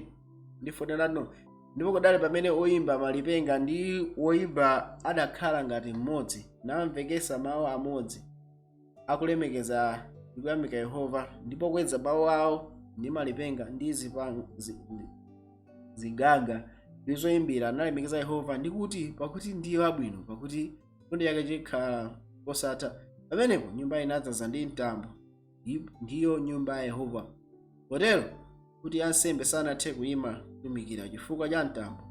ndi 14 no, ndipo kudali pamene oyimba malipenga ndi woyimba adakhala ngati mmodzi, namvekesa mawu amodzi akulemekeza ndi kuyamika Yehova, ndipo kweza mawu awo ndi malipenga ndi zigaga ndi zoyimbira, analemekeza Yehova ndi kuti, pakuti ndiye wabwino, pakuti chifundo chake chikhala kosatha. Pamenepo nyumba inadzaza ndi mtambo, ndiyo nyumba ya Yehova, kotero kuti ansembe sanathe kuyima kutumikira chifukwa cha mtambo,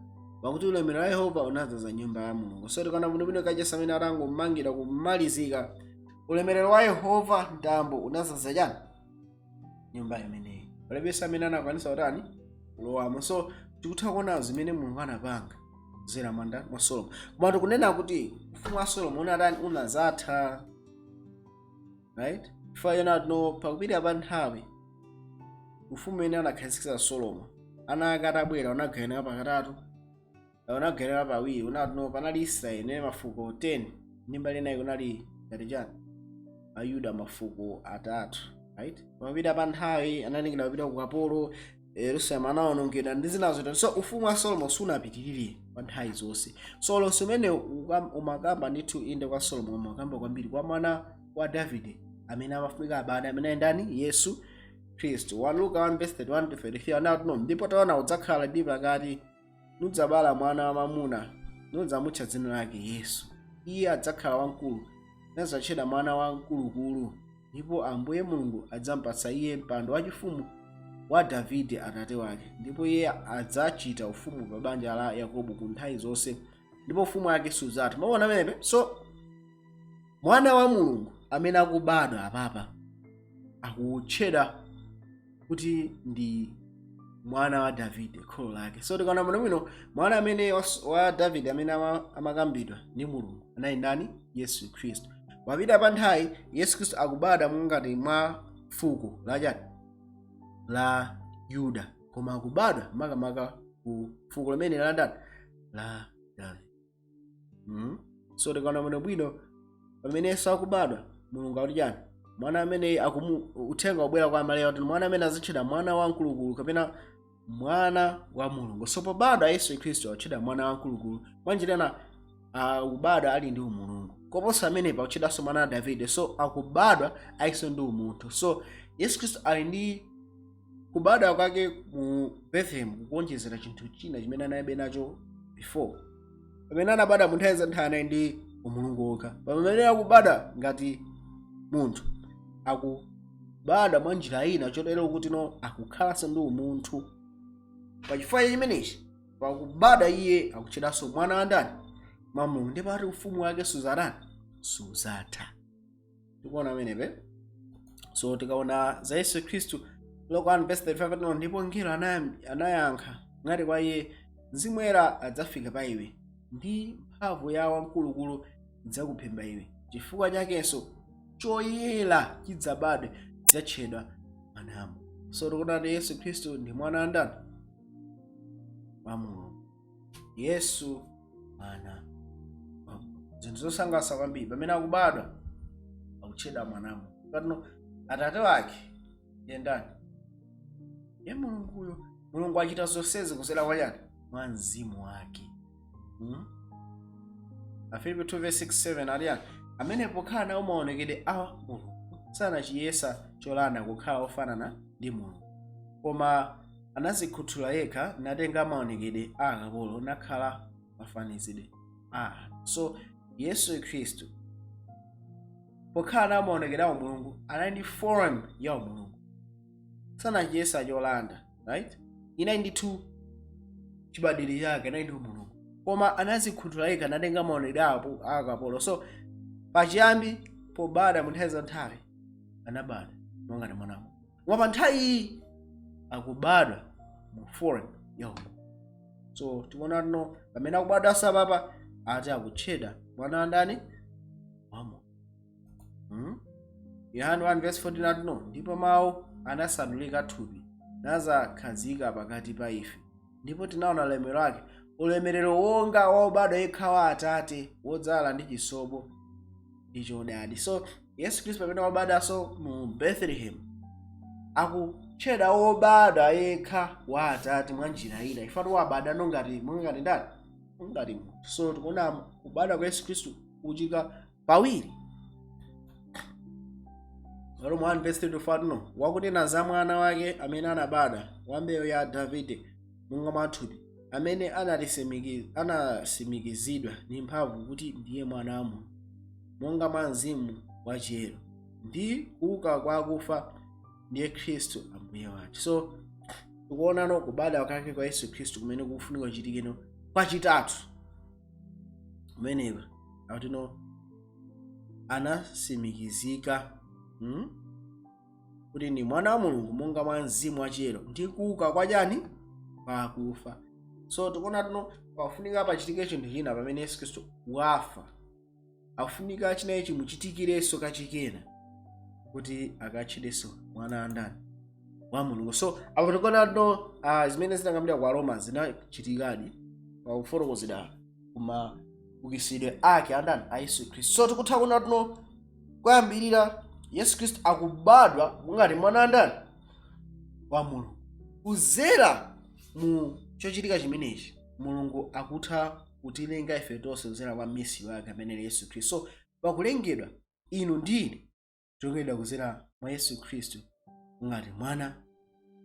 pakuti ulemerero wa Yehova unadzaza nyumba ya Mulungu. So tikaona bwinobwino, kachisi amene atangomangira kumalizika, ulemerero wa Yehova, mtambo unadzaza chani? Nyumba imeneyi. Palibenso amene anakwanisa kutani? Kulowamo. So tikutha kuona zimene Mulungu anapanga kudzera manda mwa Solomo, koma tikunena kuti ufumu wa Solomo unatani? Unazatha, right? Chifukwa chena no pakupita pa nthawi, ufumu umene anakhazikitsa Solomo, ana ake atabwera, unagawanika pakatatu, unagawanika pawiri. Unati no panali Israeli nene mafuko 10, ndi mbali inayi kunali ngati chani? Ayuda mafuko atatu, right? Pakupita pa nthawi anatengedwa kupita ku kapolo, Yerusalemu anawonongedwa ndi zina zotero. So ufumu wa Solomo sunapitirire kwa nthawi zonse. So ulosi umene umakamba ndithu inde kwa Solomo, umakamba kwambiri kwa mwana wa Davide amene amafunika abale, amene ali ndani? Yesu Khristu. 1 Luka 1 verse 31 to 33 anati no, ndipo taona, udzakhala ndi pakati, nudzabala mwana wamwamuna, nudzamutcha dzina lake Yesu. Iye adzakhala wamkulu. Nadzatchedwa Mwana wa Mkulukulu, ndipo Ambuye Mulungu adzampatsa iye mpando wachifumu wa Davide atate wake, ndipo iye adzachita ufumu pa banja la Yakobo ku nthawi zonse, ndipo ufumu wake sudzatha. Maona amenepe? So Mwana wa Mulungu amene akubadwa apapa akutchedwa kuti ndi mwana wa Davide kholo lake. So tikaona bwinobwino, mwana amene wa Davide amene amakambidwa ndi Mulungu anali ndani? Yesu Khristu. Papita pa nthawi, Yesu Khristu akubadwa mungati mwa fuko lachani? La Yuda, koma akubadwa makamaka ku fuko limene la ndani? La Davide. So tikaona bwinobwino, pamene Yesu akubadwa, Mulungu akuti chani? Mwana amene akumu uthenga wabwera kwa Mariya kuti mwana amene azitchedwa Mwana Wamkulukulu kapena Mwana wa Mulungu. So pobadwa Yesu Khristu akutchedwa Mwana Wamkulukulu, mwanjira ina akubadwa ali ndi umulungu. Koposa amenepa, akutchedwanso mwana wa Davide, so akubadwa alinso ndi umunthu. So Yesu Khristu ali ndi kubadwa kwake mu Bethlehem kukuonjezera chinthu china chimene analibe nacho before. Pamene anabadwa mu nthawi za nthawi, anali ndi umulungu wokha. Pamene akubadwa ngati munthu, akubadwa mwa njira ina chotero kuti no akukhalanso ndi umunthu. Pachifukwa chimenechi, pakubadwa iye akutchedwanso Mwana wa ndani? Mwa Mulungu. Ndipo ati ufumu wake suzatani? Suzatha. Tikuona amenepe? So tikaona za Yesu Khristu, Luka 1 verse 35 atino, "Ndipo mngelo anayankha ngati kwa iye, Mzimu Woyera adzafika pa iwe, ndi mphamvu ya Wamkulukulu idzakuphimba iwe, chifukwa chakenso choyera chidzabadwe chidzatchedwa Mwana wa Mulungu." So tikuona kuti Yesu Khristu ndi mwana wa ndani? Wa Mulungu. Yesu Mwana wa Mulungu, zinthu zosangalatsa kwambiri. Pamene akubadwa akutchedwa Mwana wa Mulungu, patino atate wake ndiye ndani? Ye Mulunguyo. Mulungu achita zonsezi kudzera kwa chani? Mwa Mzimu wake. Afilipi 2 verse 6 7 ali yani? "Amene pokhala nawo maonekedwe a Mulungu sanachiyesa cholanda kukhala ofanana ndi Mulungu, koma anazikhuthula yekha, natenga maonekedwe a akapolo, nakhala mafanizidwe a anthu." So Yesu Khristu pokhala nawo maonekedwe a Mulungu, anali ndi form ya Mulungu, sanachiyesa cholanda, right? Inali ndithu chibadwire chake, anali ndi Mulungu, koma anazikhuthula yekha, natenga maonekedwe apo a akapolo. So pachiyambi, pobadwa mu nthawi za nthawi, anabadwa monga ndi mwana wa Mulungu, koma pa nthawi iyi akubadwa mu form ya Mulungu. So tikuona tino pamene akubadwa sapapa, ati akutchedwa Mwana wa ndani? Wa Mulungu. Yohane 1 verse 14 atino, "Ndipo mawu anasandulika thupi, nazakhazika pakati pa ife, ndipo tinaona ulemerero wake, ulemerero wonga wobadwa yekha wa Atate, wodzala ndi chisomo ndi choonadi." So Yesu Khristu pamene wabadwanso mu Bethlehem akutchedwa wobadwa yekha wa Atate mwa njira ina, ifatu wabadwa ngati ngati ndani? Ngati munthu. So tikuona kubadwa kwa Yesu Khristu kuchitika pawiri. Roma 1 verse 34 no, "Wakunena za Mwana wake amene anabadwa wa mbewu ya Davide monga mwathupi, amene anasimikizidwa ndi mphamvu kuti ndiye Mwana wa Mulungu monga mwa Mzimu wachiyero ndi kuuka kwa akufa, ndiye Khristu Ambuye wathu." So tikuonano kubadwa kwake kwa Yesu Khristu kumene kufunika kuchitikeno kwachitatu kumeneko, akutino anasimikizika kuti ndi Mwana wa Mulungu monga mwa Mzimu wachiyero ndi kuuka kwa chani? Kwa akufa. So tikuona tino pafunika pachitike chinthu china. Pamene Yesu Khristu wafa, afunika chinayi chimuchitikirenso kachikena kuti akatchedwenso Mwana wa ndani? Wa Mulungu. So apo tikuona tino zimene zinakambidwa kwa Roma zinachitikadi pakufotokozedwa kuma ukisidwe ake andani? A Yesu Khristu. So tikutha kuona tino kuyambirira Yesu Khristu akubadwa ngati Mwana wa ndani? Wa Mulungu. Kuzera mu chochitika chimenechi, Mulungu akutha kutilenga ife tonse kuzera kwa misiyo yake amene ali Yesu Khristu. So pakulengedwa, inu ndi ine tilengedwa kuzera mwa Yesu Khristu ngati Mwana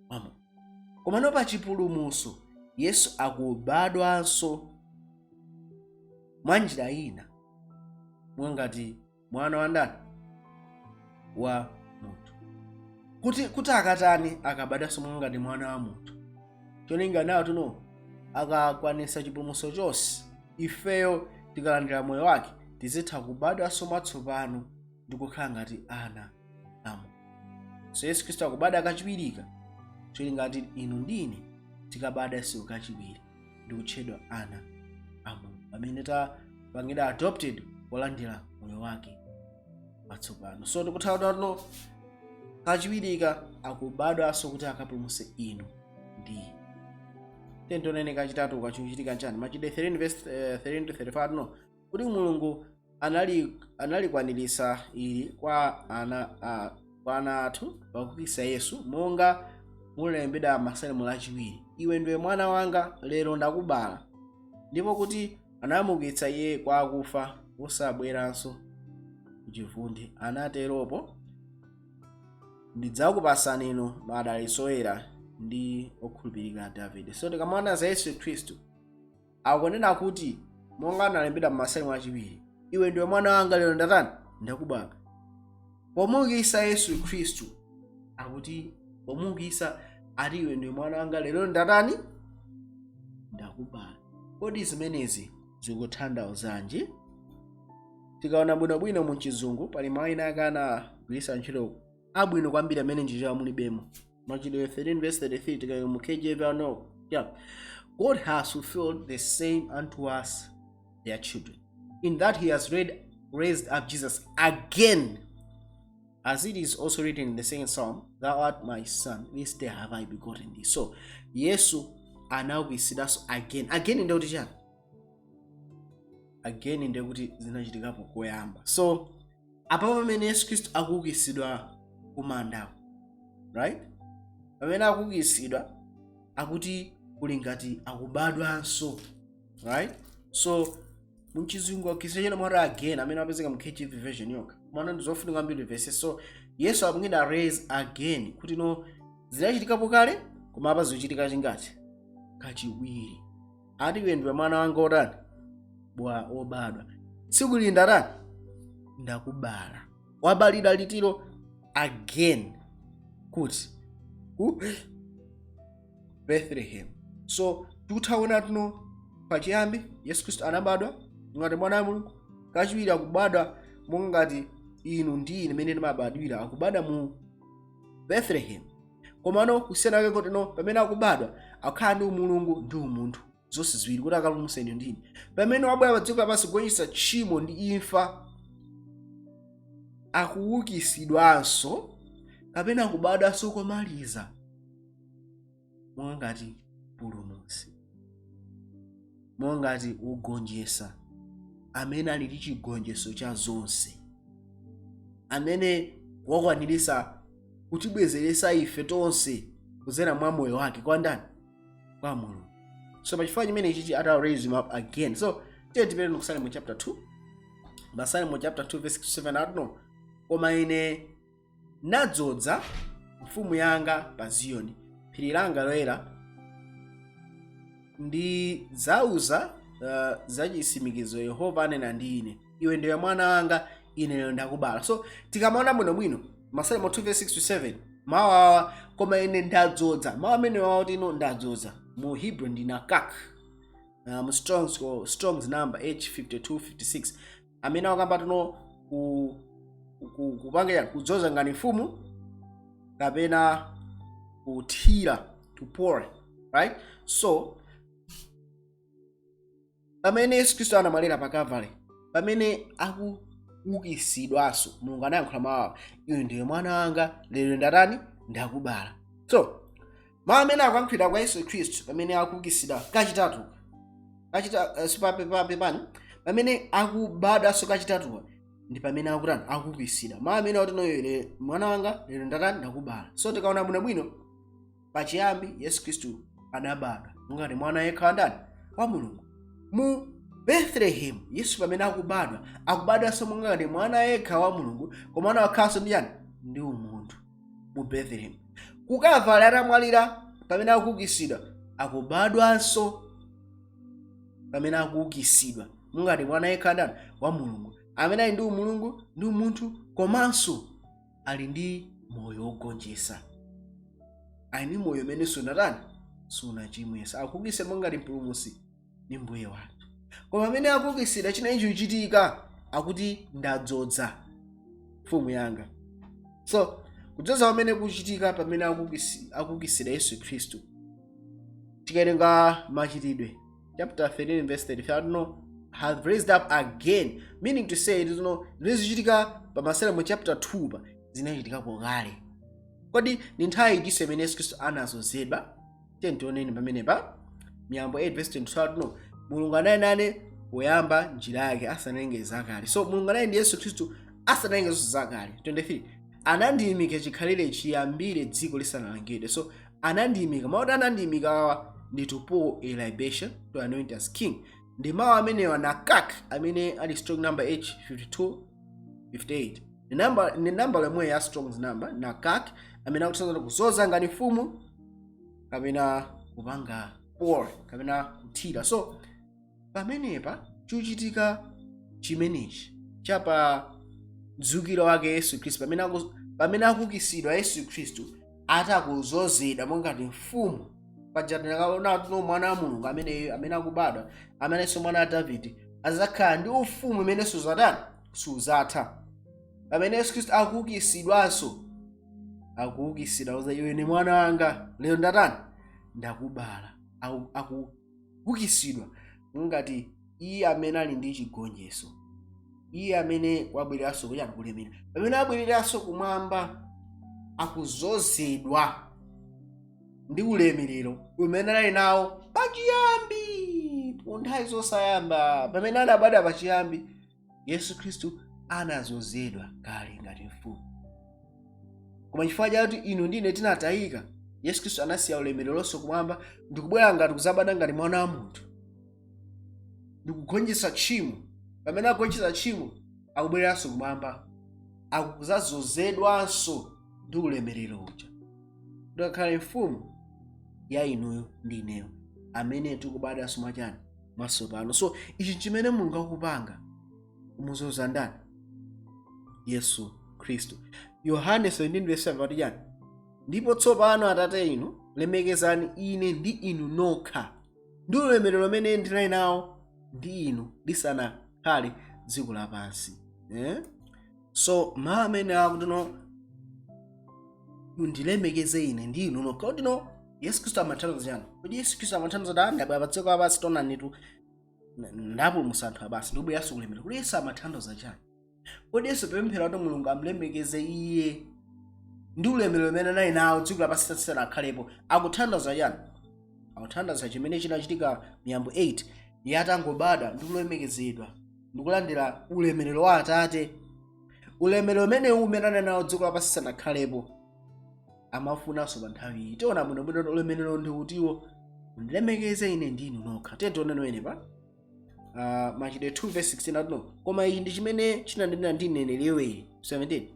wa Mulungu. Komano pa chipulumutso, Yesu akubadwanso mwa njira ina mwangati Mwana wa ndani? Wa munthu. Kuti akatani? Akabadwanso monga ngati mwana wa munthu. Cholinga nawo tuno akakwanisa chipulumutso chonse, ifeyo tikalandira moyo wake tizitha kubadwanso mwatsopano ndi kukhala ngati ana a Mulungu. So Yesu Khristu akubadwa kachiwirika cholinga ngati inu ndine tikabadwanso kachiwiri ndi kutchedwa ana a Mulungu pamene tapangidwa adopted polandira moyo wake watsopano. So tikuthawa tuno kachiwirika akubadwanso kuti akapulumutse inu ndi ine. Tionene kachitatu kachichitika nchani. Machitidwe 13 verse 13 to 35 no kuti Mulungu analikwanirisa ili kwa ana athu pakuukitsa Yesu, monga mulembedwa Masalimo lachiwiri, "Iwe ndiwe mwana wanga, lero ndakubala." Ndipo kuti anamuukitsa iye kwa akufa wosabweranso kuchivundi, anateropo, "Ndidzakupasani inu madalitso oyera ndi okhulupirika a Davide." So tikamaona za Yesu Khristu, akunena kuti monga analembedwa m'Masalimo achiwiri, "Iwe ndiwe mwana wanga, lero ndatani? Ndakubala." Pomuukitsa Yesu Khristu, akuti pomuukitsa ati, "Iwe ndiwe mwana wanga, lero ndatani? Ndakubala." Kodi zimenezi zikutanthauzanji? Tikaona bwinobwino mu Chizungu, pali mawu ena ake anagwiritsa ntchito abwino kwambiri amene nchichewa mulibemo. Machitidwe 13 verse 33, tikayika mu KJV ano, yeah, "God has fulfilled the same unto us their children, in that he has raised up Jesus again, as it is also written in the second psalm, 'Thou art my son, this day have I begotten thee.'" So Yesu anaukitsidwanso again. Again ndekuti chani? Again ndekuti zinachitikapo koyamba. So apapo pamene Yesu Khristu akuukitsidwa kumandako, right, pamene akuukitsidwa akuti kuli ngati akubadwanso, right? So muchizungu akisechena mwati "again" amene apezeka mu KJV version yokha, mwana ndizofunika kwambiri verse. So Yesu akungida raise again kuti no, zinachitikapo kale, koma apa zikuchitika chingati? Kachiwiri. Ati, "Iwe ndiwe mwana wanga otani? Bwa obadwa tsiku lili ndatani? Ndakubala." Wabalidwa litiro? Again. Kuti? Ku Bethlehem. So tikuthaona tuno pachiyambi Yesu Khristu anabadwa ngati mwana wa Mulungu. Kachiwiri akubadwa monga ngati inu ndi ine mene timabadwira, akubadwa mu Bethlehem. Komano kusiyana kwake kuti no, pamene akubadwa akukhala ndi umulungu ndi umunthu zonse ziwiri kuti akapulumutse inu ndine. Pamene wabwera pa dziko lapansi kugonjetsa tchimo ndi imfa, akuukitsidwanso kapena akubadwanso komaliza monga ngati mpulumutsi, monga ngati wogonjetsa amene ali ndi chigonjetso cha zonse, amene wakwanirisa kutibwezeresa ife tonse kudzera mwa moyo wake kwa ndani? Kwa Mulungu. So pachifukwa chimene ichichi ata raise him up again. So tiye tipite ku Salimo chapter 2. Masalimo chapter 2 verse 7 atuno, "Koma ine nadzodza mfumu yanga pa Ziyoni, phiri langa loyera. Ndidzauza za chitsimikizo Yehova anena ndi ine, 'Iwe ndiwe mwana wanga, ine lero ndakubala.'" So tikamaona bwinobwino Masalimo 2 verse 6 to 7, mawu awa, "Koma ine ndadzodza," mawu amene wawo tino "ndadzodza" mu Hebrew ndi nakak, mu Strong's number H5256, amene akamba tino kupanga kudzoza ngati mfumu kapena kuthira, to pour, right? So pamene Yesu Khristu anamwalira pa Calvary, pamene akuukitsidwanso, Mulungu anayankhula mawu awa, "Iwe ndiwe mwana wanga, lero ndatani? Ndakubala." So mawu amene akuyankhulidwa kwa Yesu Khristu pamene akuukitsidwa kachitatu, kachita sipapepani, pamene akubadwanso kachitatuwa ndi pamene akutani? Akuukitsidwa. Mawu amene akuti noyo, "Mwana wanga, lero ndatani? Ndakubala." So tikaona bwinobwino, pachiyambi Yesu Khristu anabadwa ngati mwana yekha wa ndani? Wa Mulungu mu Bethlehem. Yesu pamene akubadwa, akubadwanso monga ngati mwana yekha wa Mulungu, koma anakhalanso ndi yani? Ndi umunthu mu Bethlehem. Ku Kalvari atamwalira, pamene akuukitsidwa, akubadwanso pamene akuukitsidwa mungati mwana yekha ndani? Wa Mulungu. Amene ali ndi umulungu ndi umunthu, komanso ali ndi moyo wogonjetsa, ali ndi moyo umene sunatani, sunachimwesa. Akuukitsidwa ngati Mpulumutsi ndi Mbuye wathu. Koma amene akuukitsidwa, china ichi chikuchitika, akuti, "Ndadzodza mfumu yanga." So kudzoza pamene kuchitika pamene akuukitsidwa Yesu Khristu, tikawerenga Machitidwe chapter 13 verse 35, no, "have raised up again", meaning to say, no, zimene zichitika pa Masalimo chapter 2 pa zinachitikapo kale. Kodi ndi nthawi itinso imene Yesu Khristu anadzozedwa? Tiye tioneni pamenepa Miyambo 8 verse 22, no, "Mulungu anali nane poyamba njira yake, asanalenge zakale." So Mulungu anali ndi Yesu Khristu asanalenge zonse zakale. 23, "Anandiyimika chikhalire chiyambire dziko lisanalengedwe." So anandiyimika, mawu anandiyimika awa ndi to pour a libation, to anoint as king. Ndi mawu amenewa nakak, amene ali Strong number H 52 58. Ndi number lomwe ya Strong's number nakak, amene akutanthauza kuzoza ngati mfumu kapena kupanga pour kapena kuthira. So pamenepa chikuchitika chimenechi chapa mdzukiro wake Yesu Khristu, pamene akuukitsidwa Yesu Khristu, atakuzozedwa mongati mfumu. Paja tinakaona tuno mwana wa Mulungu amene akubadwa, amenenso mwana wa Davide, azakhala ndi ufumu umene suzatani, suzatha. Pamene Yesu Khristu akuukitsidwanso, akuukitsidwa kuza, "Iwe ni mwana wanga, lero ndatani, ndakubala." Akuukitsidwa ngati iye amene ali ndi chigonjetso, iye amene wabwereranso kuchani, kulemera. Pamene abwereranso kumwamba, akuzozedwa ndi ulemerero umene anali nawo pachiyambi, ku nthawi zosayamba. Pamene anabadwa pachiyambi, Yesu Khristu anazozedwa kale ngati mfumu. Koma chifukwa chakuti inu ndine tinatayika, Yesu Khristu anasiya ulemereronso kumwamba ndikubwera ngati kuzabadwa ngati mwana wa munthu ndikugonjetsa tchimo. Pamene agonjetsa tchimo, akubwereranso kumwamba, akuzazozedwanso ndi ulemerero uja ndikakhale mfumu ya inuyo ndi ineyo amene tikubadwanso mwachani, mwatsopano. So ichi chimene Mulungu akupanga, kumuzoza ndani? Yesu Khristu. Yohane 17:7 ati chani? "Ndipo tsopano, Atate, inu lemekezani ine ndi inu nokha ndi ulemerero umene ndinali nawo ndi inu lisanakhale dziko lapansi," eh? So mawu amene akuti, no, "Mundilemekeze ine ndi inu nokha," kuti, no, Yesu Khristu amatanthauza chani? Kodi Yesu Khristu amatanthauza kuti ndabwera pa dziko lapansi, tonanitu ndapulumutsa anthu abasi, ndikubweranso kulemera? Kodi Yesu amatanthauza chani? Kodi Yesu pemphera kuti Mulungu amulemekeze iye ndi ulemerero umene anali nawo dziko lapansi lisanakhalepo, akutanthauza chani? Akutanthauza chimene chinachitika Miyambo 8. Iye atangobadwa ndi kulemekezedwa ndikulandira ulemerero wa Atate, ulemerero umenewu umene anali nawo dziko lapansi lisanakhalepo, amafunanso pa nthawi iyi. Tiona bwinobwino ulemerero ndi utiwo. "Mundilemekeze ine ndi inu nokha." Tiye tione wenepa Machitidwe 2 verse 16 atuno, "Koma iyi ndi chimene chinanena ndi mneneri Yoweli." 17,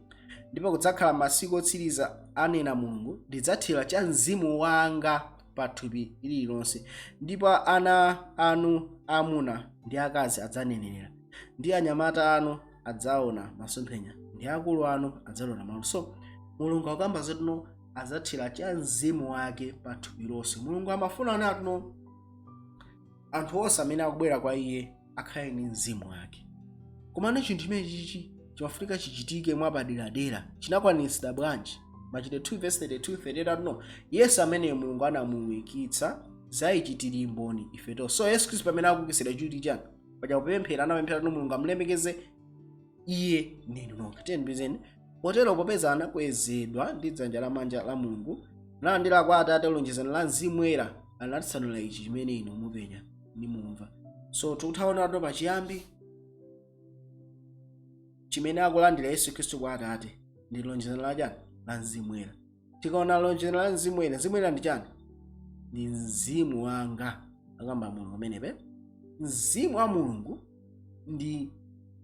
"Ndipo kudzakhala masiku otsiriza, anena Mulungu, ndidzathira cha mzimu wanga pa thupi lililonse, ndipo ana anu amuna ndi akazi adzanenera, ndi anyamata anu adzaona masomphenya, ndi akulu anu adzalota maloto." So Mulungu akamba zotino adzathira cha mzimu wake pa thupi lonse. Mulungu amafuna anatuno anthu onse amene akubwera kwa iye akhale ndi mzimu wake. Komano chinthu chimene chichi chimafunika chichitike mwapaderadera. Chinakwaniritsidwa bwanji? Machitidwe 2 verse 32 38, no, "Yesu amene Mulungu anamuukitsa, zayichitiri mboni ife tonse." So Yesu Khristu pamene akuukitsidwa, chuti chani paja kupemphera, anapemphera kuti Mulungu amulemekeze iye ndinu nokha. Tiyeni, "Potero popeza anakwezedwa ndi dzanja lamanja la Mulungu, nalandira kwa Atate lonjezano la Mzimu Woyera, anatsanula ichi chimene inu mupenya nimumva." So tikuthaona pachiyambi chimene akulandira Yesu Khristu kwa Atate ndi lonjezano la chani? La Mzimu Woyera. Tikaona lonjezano la Mzimu Woyera, Mzimu Woyera ndi chani? Ndi mzimu wanga, akamba Mulungu amenepe. Mzimu wa Mulungu ndi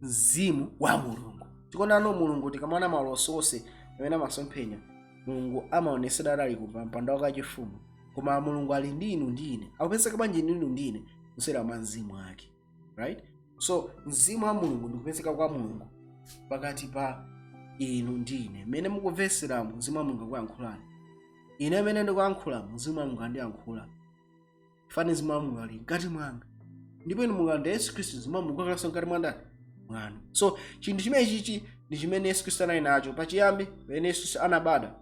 mzimu wa Mulungu. Tikaonano Mulungu, tikamaona maulosi onse amene amasomphenya, Mulungu amaonesedwa ali ku mpando wake wachifumu. Koma Mulungu ali ndi inu ndi ine. Akupezeka bwanji ndi inu ndi ine? Kusera mwa mzimu wake, right? So mzimu wa Mulungu ndikupezeka kwa Mulungu pakati pa inu ndi ine. Mmene mukumveseramo, mzimu wa Mulungu akuyankhulani. Ine amene ndikuyankhula, mzimu wa Mulungu andiyankhula. Fani mzimu wa Mulungu ali mkati mwanga, ndipo inu mukalandira Yesu Khristu, mzimu wa Mulungu akhalanso mkati mwa ndani? Mwanu. So chinthu chimene chichi ndi chimene Yesu Khristu anali nacho pachiyambi. Pamene Yesu Khristu anabadwa,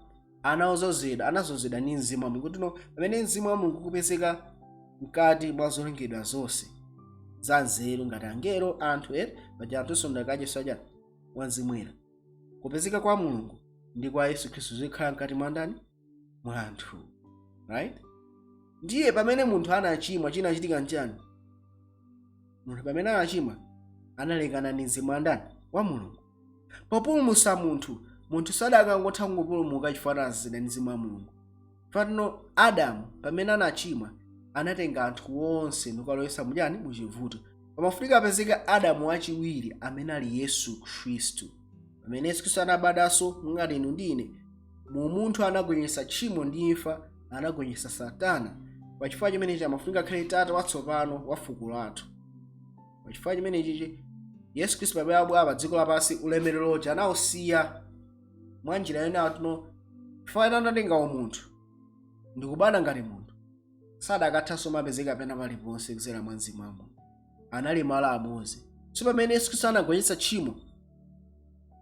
anazozedwa, anazozedwa ndi mzimu wa Mulungu. Kuti no pamene mzimu wa Mulungu kupezeka mkati mwa zolengedwa zonse za nzeru, ngati angelo, anthu, paja anthunso ndakadyeswa chani? Wa mzimu woyera. Kupezeka kwa Mulungu ndi kwa Yesu Khristu zikhala mkati mwa ndani? Mwa anthu, right? Ndiye pamene munthu anachimwa, chinachitika nchani? Munthu pamene anachimwa, analekana ndi mzimu wa ndani? Wa Mulungu. Populumutsa munthu, munthu sadakangotha kungopulumuka chifukwa anazozedwa ndi mzimu wa Mulungu. Fatino Adamu pamene anachimwa, anatenga anthu onse ndikalowetsa muchani? Muchivuto. Pamafunika apezeka Adamu wachiwiri, amene ali Yesu Khristu. Pamene Yesu Khristu anabadwanso ngati inu ndi ine mu munthu, anagonjetsa tchimo ndi imfa, anagonjetsa Satana. Pachifukwa chimenechi amafunika akhale tate watsopano wa fuko lathu. Pachifukwa chimenechichi Yesu Khristu pamene abwera pa dziko lapansi, ulemerero uja anawusiya mwa njira yona tino, chifukwa anatenga umunthu ndikubadwa ngati munthu, sadakathanso mapezeka pena paliponse kudzera mwa mzimu wa Mulungu. Anali malo amodzi. So pamene Yesu Khristu anagonjetsa tchimo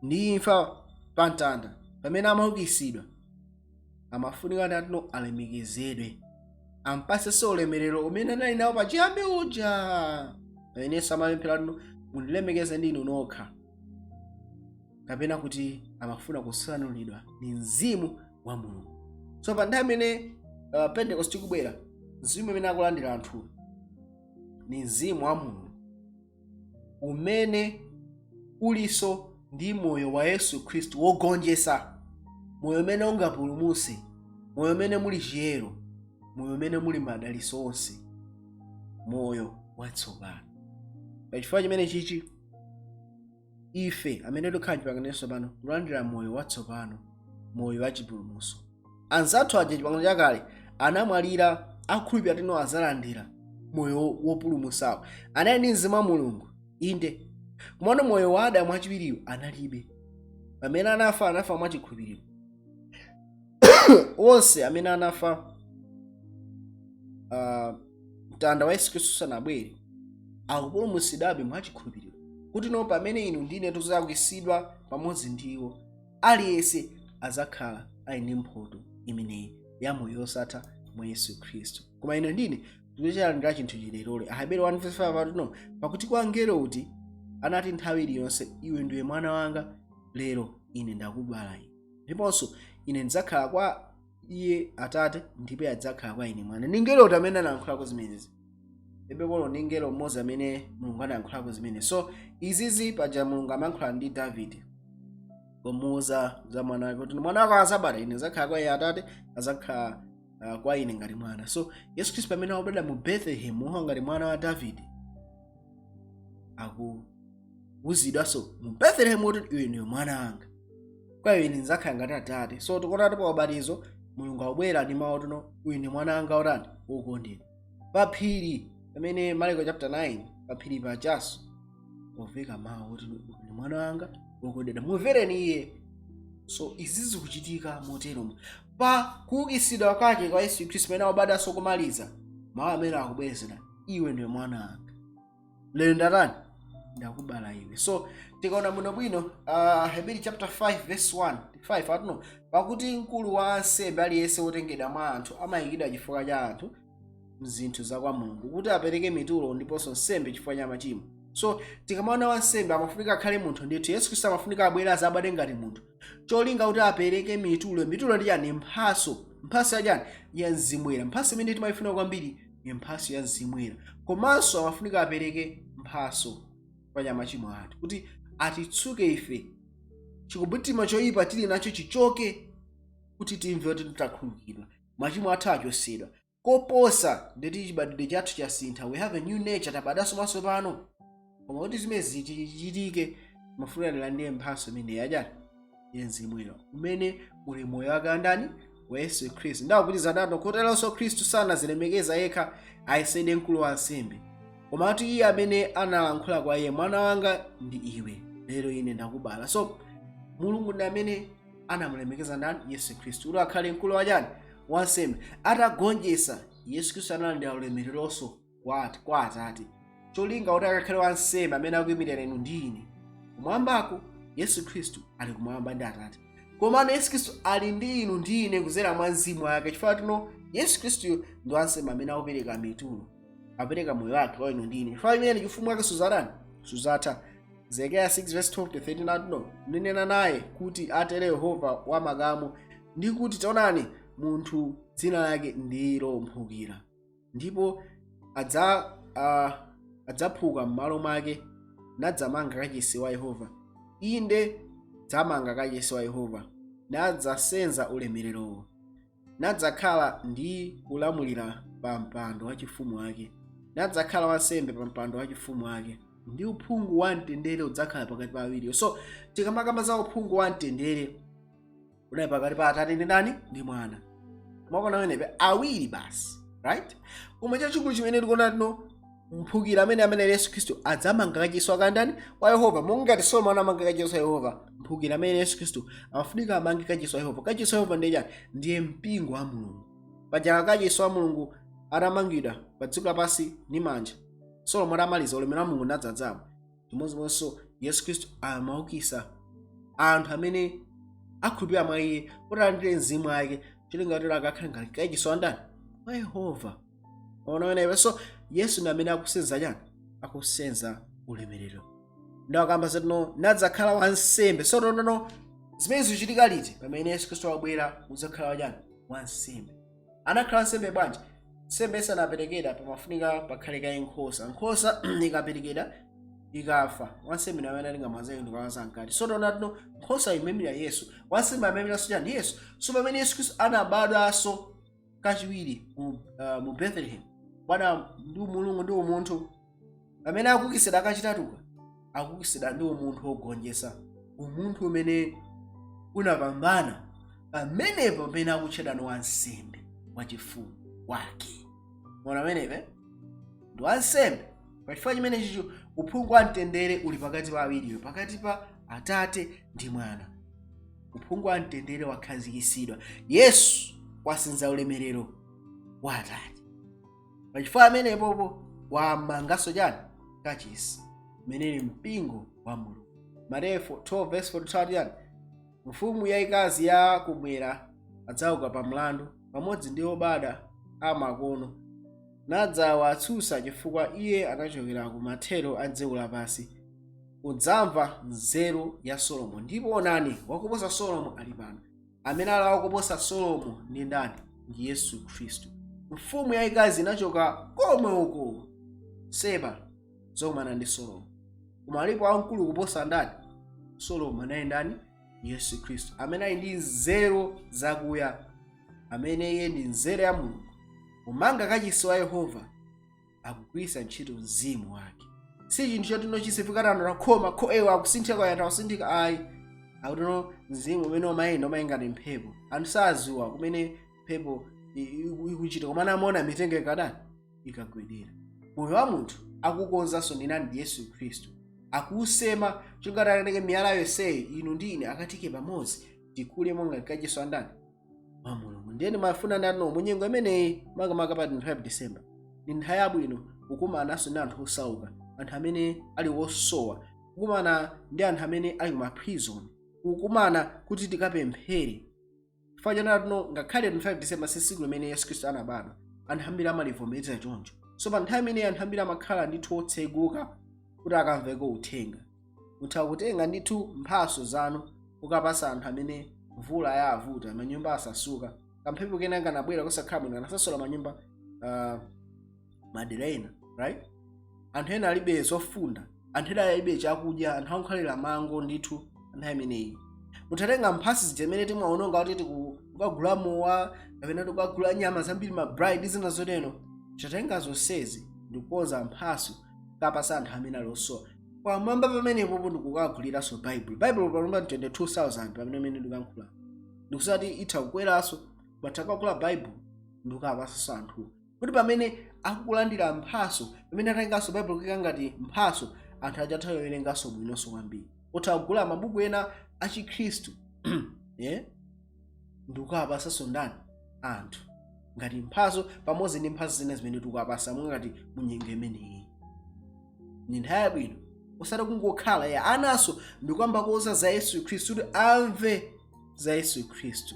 ndi imfa pa mtanda, pamene amaukitsidwa, amafunika natino alemekezedwe, ampasenso ulemerero umene anali nawo pachiyambi uja. Pamene Yesu amapemphera tino, "Mundilemekeze ndi inu nokha," kapena kuti amafuna kusanulidwa ndi mzimu wa Mulungu. So pa nthawi imene Pentecost ikubwera, mzimu umene akulandira anthu ni mzimu wa Mulungu umene uliso ndi moyo wa Yesu Khristu wogonjetsa, moyo umene ungapulumutse, moyo umene muli chiyero, moyo umene muli madalitso onse, moyo watsopano. Pachifukwa chimene chichi ife amene tikhala chipangano chatsopano kulandira moyo watsopano, moyo wa chipulumutso. Anzathu aja chipangano chakale anamwalira akhulupirira tino azalandira moyo wopulumutsawo. Anali ndi mzimu wa Mulungu, inde, komano moyo wa Adamu wachiwiriwo analibe. Pamene anafa, anafa mwachikhulupiriro. Onse amene anafa mtanda wa Yesu Khristu usanabwere akupulumutsidwabe mwachikhulupiriro, kuti no pamene inu ndine tizakwisidwa pamodzi ndiwo, aliyense azakhala ali ndi mphoto imeneyi ya moyo wosatha mwa Yesu Khristu. Koma ine ndine tikuchilandira chinthu chilerole. Aheberi 1:5 akuti no, "Pakuti kwa angelo uti anati nthawi iliyonse, 'Iwe ndiwe mwana wanga, lero ine ndakubala iwe'? Ndiponso, 'Ine ndidzakhala kwa iye atate, ndipo iye adzakhala kwa ine mwana.'" Ndi ngelo uti amene anayankhulako zimenezi? Ebekolo ndi ngelo mmodzi amene Mulungu anayankhulako zimene. So izizi paja Mulungu amayankhula ndi Davide pomuwuza za mwana wake kuti, "Mwana wako azabala, ine ndidzakhala kwa iye atate, azakhala kwa ine ngati mwana." So Yesu Khristu pamene akubadwa mu Bethlehem monga ngati mwana wa Davide, akuwuzidwanso mu Bethlehem kuti, "Iwe ndiwe mwana wanga, kwa iwe ine ndidzakhala ngati atate." So tikuona pa ubatizo Mulungu akubwera ndi mawu tino, "Uyu ndi mwana wanga wotani? Wokondedwa." Pa phiri pamene Marko chapter 9, pa phiri pajaso poveka mawu kuti, "Uyu ndi mwana wanga wokondedwa, mumvereni iye." So izi zikuchitika moteromo. Pa kuukitsidwa kwake kwa Yesu Khristu pamene akubadwanso kumaliza, mawu amene akubwezera, "Iwe ndiwe mwana wanga, lero ndatani? Ndakubala iwe." So tikaona bwinobwino Heberi chapter 5 verse 1 5 atuno, "Pakuti mkulu wa ansembe aliyense wotengedwa mwa anthu amayikidwa chifukwa cha anthu mzinthu za kwa Mulungu, kuti apereke mitulo ndiponso nsembe chifukwa cha machimo." So tikamaona wansembe amafunika akhale munthu ndithu. Yesu Khristu amafunika abwere azabadwe ngati munthu, cholinga kuti apereke mitulo. Mitulo ndi chani? Mphaso. Mphaso yachani? Ya mzimu woyera. Mphaso imene timayifuna kwambiri ni mphaso ya mzimu woyera. Komanso amafunika apereke mphaso pa machimo athu, kuti atitsuke ife, chikumbumtima choyipa tili nacho chichoke, kuti timve kuti takhululukidwa, machimo athu achosedwa. Koposa ndeti chibadwidwe chathu chasintha, we have a new nature, tabadwanso mwatsopano. Koma kuti zimene zichitike, mafunika tilandire mphaso imene yachani? Ya mzimu woyera, umene uli moyo wake andani? Wa Yesu Khristu. Ndakupitiza nato, "Koteronso Khristu sanazilemekeza yekha ayesedwe mkulu wa ansembe, Komatu iye amene analankhula kwa iye, "Mwana wanga ndi iwe, lero ine ndakubala." So Mulungu ndi amene anamulemekeza ndani? Yesu Khristu, kuti akhale mkulu wachani? Wansembe. Atagonjetsa, Yesu Khristu analandira ulemereronso kwa Atate, cholinga kuti akakhale wansembe amene akuyimirira inu ndi ine kumwambako. Yesu Khristu ali kumwamba ndi Atate, komano Yesu Khristu ali ndi inu ndi ine kudzera mwa Mzimu wake, chifukwa tino Yesu Khristu ndi wansembe amene akupereka mitulo, apereka moyo wake kwa inu ndi ine. Chifukwa imene chifumu wake suzatani? Suzatha. Zekariya 6 verse 12 to 13 atino, "Ninena naye kuti, atere Yehova wa makamu, ndi kuti, taonani, munthu dzina lake ndilo Mphukira, ndipo adzaphuka m'malo mwake, nadzamanga kachisi wa Yehova, inde dzamanga kachisi wa Yehova, nadzasenza ulemererowo, nadzakhala ndi kulamulira pa mpando wachifumu wake, nadzakhala wansembe pa mpando wachifumu wake, ndi uphungu wa mtendere udzakhala pakati pa awiriwo." So tikamakamba za uphungu wa mtendere, unali pakati pa Atate ndi ndani? Ndi Mwana. Mwaona pamenepe awiri basi, right? Koma chachikulu chimene tikuona tino, Mphukira amene Yesu Khristu adzamanga kachisi wakandani? Wa Yehova. Monga ngati Solomo anamanga kachisi wa Yehova, Mphukira amene Yesu Khristu amafunika amange kachisi wa Yehova. Kachisi wa Yehova ndiye chani? Ndiye mpingo wa Mulungu. Paja kachisi wa Mulungu atamangidwa pa dziko lapansi ndi manja, Solomo atamaliza, ulemerero wa Mulungu nadzadzamo. Chimodzimodzinso Yesu Khristu amaukisa anthu amene akhulupirira mwa iye kuti alandire Mzimu wake, cholinga kuti akakhale ngati kachisi wa ndani? Wa Yehova. Ona pamenepo. So Yesu ndi amene akusenza chani? Akusenza ulemerero. Ndawakamba zatino, nadzakhala wansembe. So tonono zimene zikuchitika liti? Pamene Yesu Khristu wabwera udzakhala wachani? Wansembe. Anakhala wansembe bwanji? Nsembe isanaperekedwa pamafunika pakhale kaye nkhosa. Nkhosa ikaperekedwa, ikafa, wansembe ndi amene atenga mwazi ndikawaza mkati. So taona tino nkhosa imemira Yesu, wansembe amemiranso chani? Yesu. So pamene Yesu Khristu anabadwanso kachiwiri mu Bethlehem, bwana ndi Mulungu ndi umunthu, pamene akukisidwa kachitatuka, akukisidwa ndi umunthu wogonjetsa, umunthu umene unapambana. Pamenepo pamene akutchedwa ni wansembe wachifumu wake. Mona pamenepe ndi wansembe. Pachifukwa chimene chicho uphungu wa mtendere uli pakati pa awiriwo, pakati pa Atate ndi Mwana. Uphungu wa mtendere wakhazikisidwa. Yesu wasenza ulemerero wa Atate. Pachifukwa amenepopo wamanganso chani? Kachisi, umeneli mpingo wa Mulungu. Mateyu 12 verse 42 yani, "Mfumu yayikazi ya kumwera adzauka pa mlandu pamodzi ndi obada amakono, nadzawatsutsa, chifukwa iye anachokera ku mathero a dziko lapansi kudzamva nzeru ya Solomo, ndipo onani, wakuposa Solomo ali pano." Amene ali wakuposa Solomo ndi ndani? Ndi Yesu Khristu. Mfumu yayikazi inachoka komwe uko Seba zokumana ndi Solomo, koma alipo wamkulu kuposa ndani? Solomo. Anaye ndani? Yesu Khristu, amene ali ndi nzeru zakuya, amene iye ndi nzeru ya Mulungu. Kumanga kachisi wa Yehova akugwiritsa ntchito Mzimu wake. Si chinthu chotino chisifika khoma kho ewa akusinthika kwayatha kusinthika, ayi. Akutino mzimu umene umayenda, umayenda ngati mphepo. Anthu saziwa kumene mphepo ikuchita, koma amaona mitengo ikadani? Ikagwedera. Moyo wa munthu akukonzanso ndi nani? Ndi Yesu Khristu. Akusema chongati akatenge miyala yonseyi, inu ndi ine, akatike pamodzi, tikule monga kachisi wa ndani? Wa Mulungu. Ndiye ndimafuna ndano munyengo imeneyi, makamaka pa 25 December, ndi nthawi yabwino kukumananso ndi anthu osauka, anthu amene ali osowa, kukumana ndi anthu amene ali kuma prison, kukumana kuti tikapemphere. Chifukwa chanatino ngakhale 25 December si tsiku limene Yesu Khristu anabadwa, anthu ambiri amalivomereza choncho. So pa nthawi imeneyi anthu ambiri amakhala ndithu otseguka kuti akamveko uthenga. Mutha kutenga ndithu mphaso zanu kukapasa anthu amene mvula yavuta, manyumba asasuka, kamphepo kena kanabwera kusakhala bwino, kanasasula manyumba madera ena, right? Anthu ena alibe zofunda, anthu ena alibe chakudya, anthu akukhalira mango ndithu. Nthawi imeneyi muthatenga mphasi zija zimene timaononga kuti tikukagula mowa kapena tikukagula nyama zambiri, ma braai ndi zina zotero. Tatenga zonsezi ndikukonza mphaso kapasa anthu amene ali osowa. Pamwamba pamenepopo ndikukaguliranso Bible. Bible palomba 22,000 pamene amene ndikuyankhula, ndikusati itha kukweranso. Batha kukagula Bible ndikukapasanso anthu kuti pamene Akukulandira mphaso, pamene atenganso Baibulo kuyika ngati mphaso, anthu achatha kuwerenganso bwinonso kwambiri. Utha kugula mabuku ena achikhristu, yeah? Ndikukawapasanso ndani? Anthu, ngati mphaso pamodzi ndi mphaso zina zimene tikuwapasa. Ngati munyengo imeneyi ndi nthawi yabwino, osati kungokhala ya anaso ndikuyamba kuuza za Yesu Khristu kuti amve za Yesu Khristu.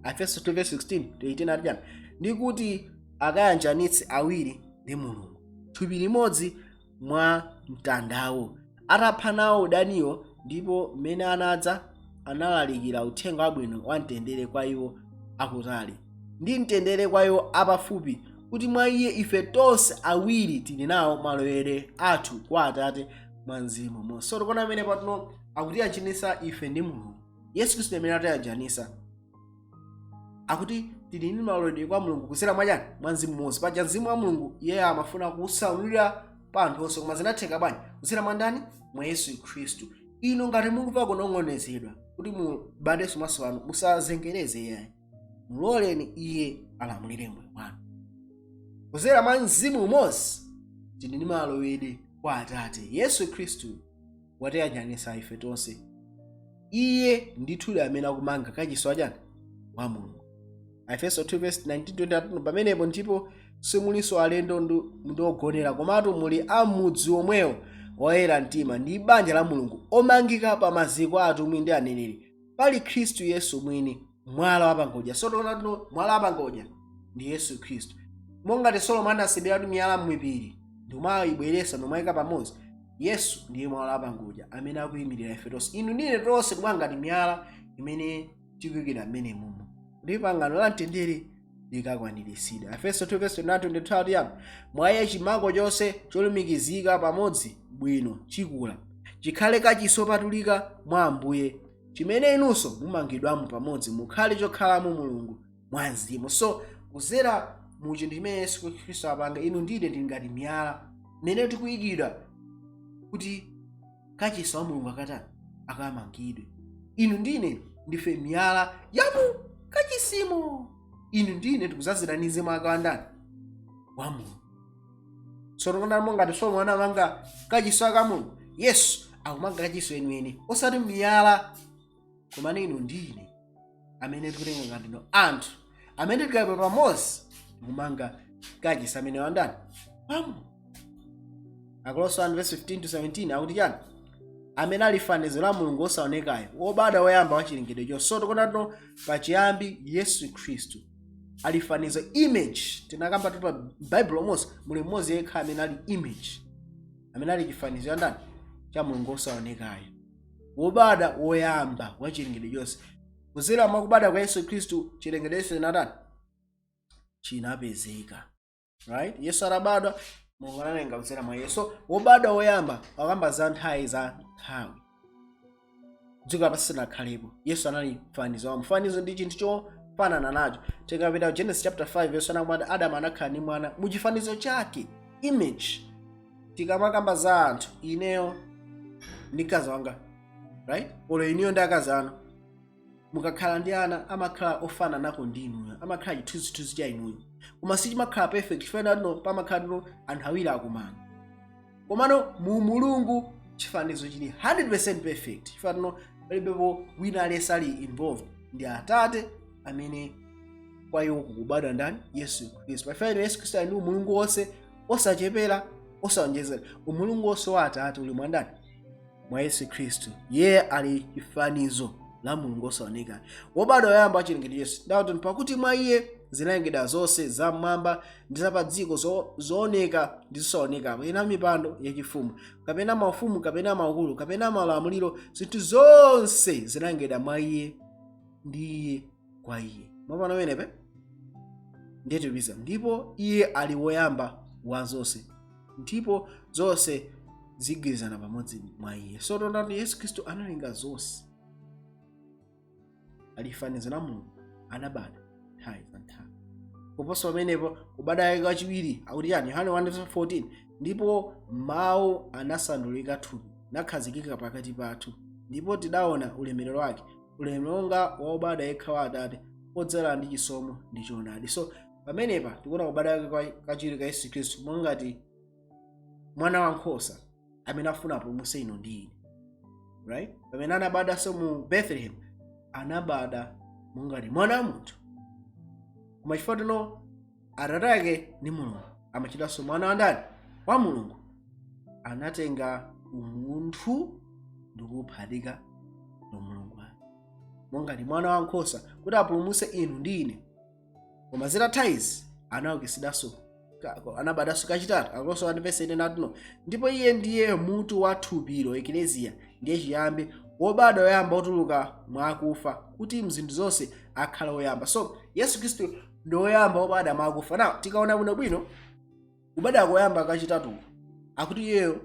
Efeso 2 verse 16 to 18 ati chani? Ndi kuti akayanjanitse awiri ndi Mulungu thupi limodzi mwa mtandawo, atapha nawo udaniwo. Ndipo mmene anadza, analalikira uthenga wabwino wa mtendere kwa iwo akutali, ndi mtendere kwa iwo apafupi, kuti mwa iye ife tonse awiri tili nawo malowere athu kwa Atate mwa Mzimu mmodzi. So tikuona amene patuno akutiyanjanisa ife ndi Mulungu. Yesu Khristu amene atiyanjanisa, akuti tili ndi malowedwe kwa Mulungu kudzera mwachani? Mwa Mzimu mmodzi. Paja Mzimu wa Mulungu iye amafuna kusanulira pa anthu onse, koma zinatheka bwanji? Kudzera mwa ndani? Mwa Yesu Khristu. Inu ngati mukumva kunong'onezedwa kuti mubadenso maso, musazengereze iyayi, muloleni iye alamulire moyo wanu. Kudzera mwa Mzimu umodzi tili ndi malowedwe kwa Atate. Yesu Khristu watiyanjanisa ife tonse. Iye ndithudi amene akumanga kachisi wachani? Wa Mulungu. Efeso 2 verse 19 20: pamenepo ndipo simulinso alendo ndi ogonera, komatu muli a mudzi omwewo woyera mtima ndi banja la Mulungu, omangika pa maziko a atumwi ndi aneneri, pali Khristu Yesu mwini mwala wapangodya. So tikuona mwala wapangodya ndi Yesu Khristu. Mongati Solomo anasebera miyala m'mipiri ndikumayibweresa ndikumayika pamodzi, Yesu ndiye mwala wapangodya amene akuyimirira ife tonse. Inu ndine tonse kubwa ngati miyala imene tikuyikira mmene mumo kuti pangano la mtendere likakwaniritsidwa. Efeso 2 verse 29 22 ati yani? Mwa iye chimango chonse cholumikizika pamodzi bwino chikula, chikhale kachisi wopatulika mwa Ambuye, chimene inunso mumangidwamo pamodzi mukhale chokhalamo Mulungu mwa Mzimu. So kuzera mu chinthu chimene Yesu Khristu apanga, inu ndine tili ngati miyala imene tikuyikidwa kuti kachisi wa Mulungu akatani? Akamangidwe. Inu ndine ndife miyala ya mu kachisimo. Inu ndine tikuzazira ndi Mzimu ake wandani? Wa Mulungu. So tikuona ngati Solomo anamanga kachisi aka Mulungu, Yesu akumanga kachisi weniweni, osati miyala, koma inu ndine amene tikutenga ngati no anthu amene tikayima pamodzi tikumanga kachisi amene wandani? Wa Mulungu. Akolosi 1 verse 15 to 17 akuti chani? Amene ali fanizo la Mulungu osaonekayo, wobadwa woyamba wa chilengedwe chonse. So tikuona tino pachiyambi Yesu Khristu ali fanizo, image. Tinakamba tu pa Bible monse muli mmodzi yekha amene ali image, amene ali chifanizo cha ndani? Cha Mulungu osaonekayo, wobadwa woyamba wa chilengedwe chonse. Kuzera mwakubadwa kwa Yesu Khristu chilengedwe chonse chinatani? Chinapezeka, right? Yesu atabadwa, Mulungu analenga kudzera mwa Yesu. Wobadwa woyamba akamba za nthawi za nthawi dziko lapansi sinakhalepo. Yesu anali fanizo wa fanizo ndi chinthu chofanana nacho. Tikapita ku Genesis chapter 5 verse 1, akumati Adamu anakhala ndi mwana mu chifanizo chake, image. Tikamakamba za anthu, ineyo ndi mkazi wanga, right, olo ineyo ndi akazi anu, mukakhala ndi ana amakhala ofanana nako ndi inuyo, amakhala chithunzithunzi cha inuyo, koma sichimakhala perfect chifukwa tino pamakhala tino anthu awiri akumana. Komano mu Mulungu chifanizo chili 100% perfect chifukwa tino palibepo wina aliyense ali involved, ndi Atate amene kwa iwo kukubadwa ndani? Yesu Khristu. Pafika Yesu Khristu ali ndi umulungu wonse, osachepera, osaonjezera. Umulungu wonse wa Atate uli mwa ndani? Mwa Yesu Khristu. Iye ali chifanizo la Mulungu osaoneka, wobadwa woyamba wa chilengedwe chonse. Ndauti pakuti mwa iye zinalengedwa zonse, zam'mwamba ndi za pa dziko, zooneka ndi zosaoneka, kapena mipando yachifumu, kapena maufumu, kapena maukulu, kapena malamuliro. Zinthu zonse zinalengedwa mwa iye ndi iye kwa iye. Mwapano pamenepe ndiye tipeza, ndipo iye ali woyamba wa zonse, ndipo zonse zigwirizana pamodzi mwa iye. So tondati Yesu Khristu analenga zonse, ali fanizo la Mulungu, anabadwa nthawi za nthawi. Kuposa pamenepo, kubadwa kwake kachiwiri akuti chani? Yohane 1:14: ndipo mawu anasandulika thupi, nakhazikika pakati pathu, ndipo tidaona ulemerero wake, ulemerero wonga wobadwa yekha wa Atate, odzala ndi chisomo ndi choonadi. So pamene Yesu Khristu anabadwa, Pamenepa tikuona kubadwa kwake kachiwiri ka Yesu Khristu mwangati mwana wankhosa amene afuna apulumutse inu ndi ine, right? Pamene anabadwanso mu Bethlehem, anabadwa mongati mwana wa munthu, koma chifukwa tino Atate ake ndi Mulungu, amachitanso mwana wa ndani? Wa Mulungu. Anatenga umunthu ndikuwuphatika ndi Mulungu wake mongati mwana wankhosa kuti apulumutse inu ndi ine. Koma zitatha izi, anaukitsidwanso, anabadwanso kachitatu. Akolose 1 verse 8 natuno, "Ndipo iye ndiye mutu wa thupilo, ekleziya, ndiye chiyambi, wobadwa woyamba wotuluka mwa akufa, kuti mzinthu zonse akhale woyamba." So Yesu Khristu ndi woyamba wobadwa mwa akufa. Now tikaona bwinobwino kubadwa koyamba kachitatu, akuti iyeyo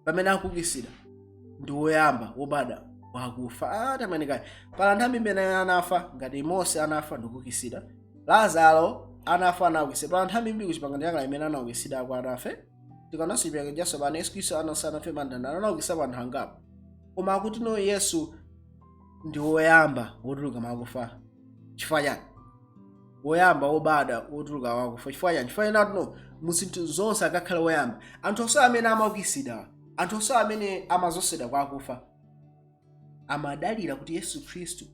pamene akuukitsidwa ndi woyamba wobadwa wakufa. Tamanikani, pala nthawi imene anafa, ngati Mose anafa ndikuukitsidwa, Lazaro anafa, anaukitsidwa. Pala nthawi imbiri kuchipangano chakale imene anaukitsidwa ako anafe. Tikaonanso chipangano chatsopano, Yesu Khristu anasanafe mandanda, anaukitsa anthu angapo. Koma akuti no, Yesu ndi woyamba wotuluka mwakufa. Chifukwa chani woyamba wobadwa wotuluka wakufa? Chifukwa chani? Chifukwa chani no muzinthu zonse akakhala woyamba? Anthu onse amene amaukitsidwa, anthu onse amene amadzutsidwa kwa akufa, amadalira kuti Yesu Khristu